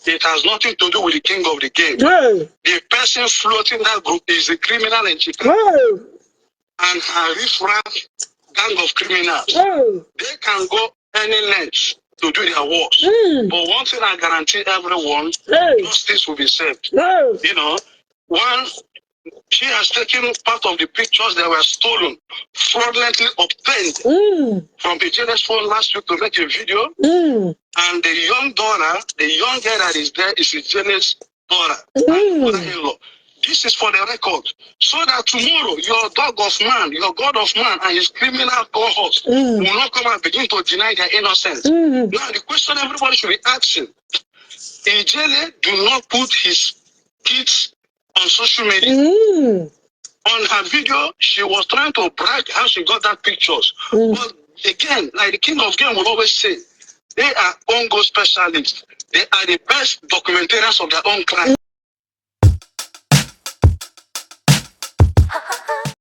It has nothing to do with the King of the Game. Hey! The person floating that group is the criminal in Chicago Hey! And her riffraff gang of criminals. Hey! They can go any length to do their work. But one thing I guarantee everyone, Hey! Justice will be served. Hey! One, she has taken part of the pictures that were stolen, fraudulently obtained from Ijele's phone last week to make a video. And the young daughter, the young girl that is there is Ijele's daughter and mother-in-law. This is for the record, so that tomorrow your dog of man, your god of man, and his criminal cohorts will not come and begin to deny their innocence. Now, the question everybody should be asking: Ijele do not put his kids on social media. On her video, she was trying to brag how she got that pictures. But again, like the King of Game will always say, they are own goal specialists. They are the best documentarians of their own crime.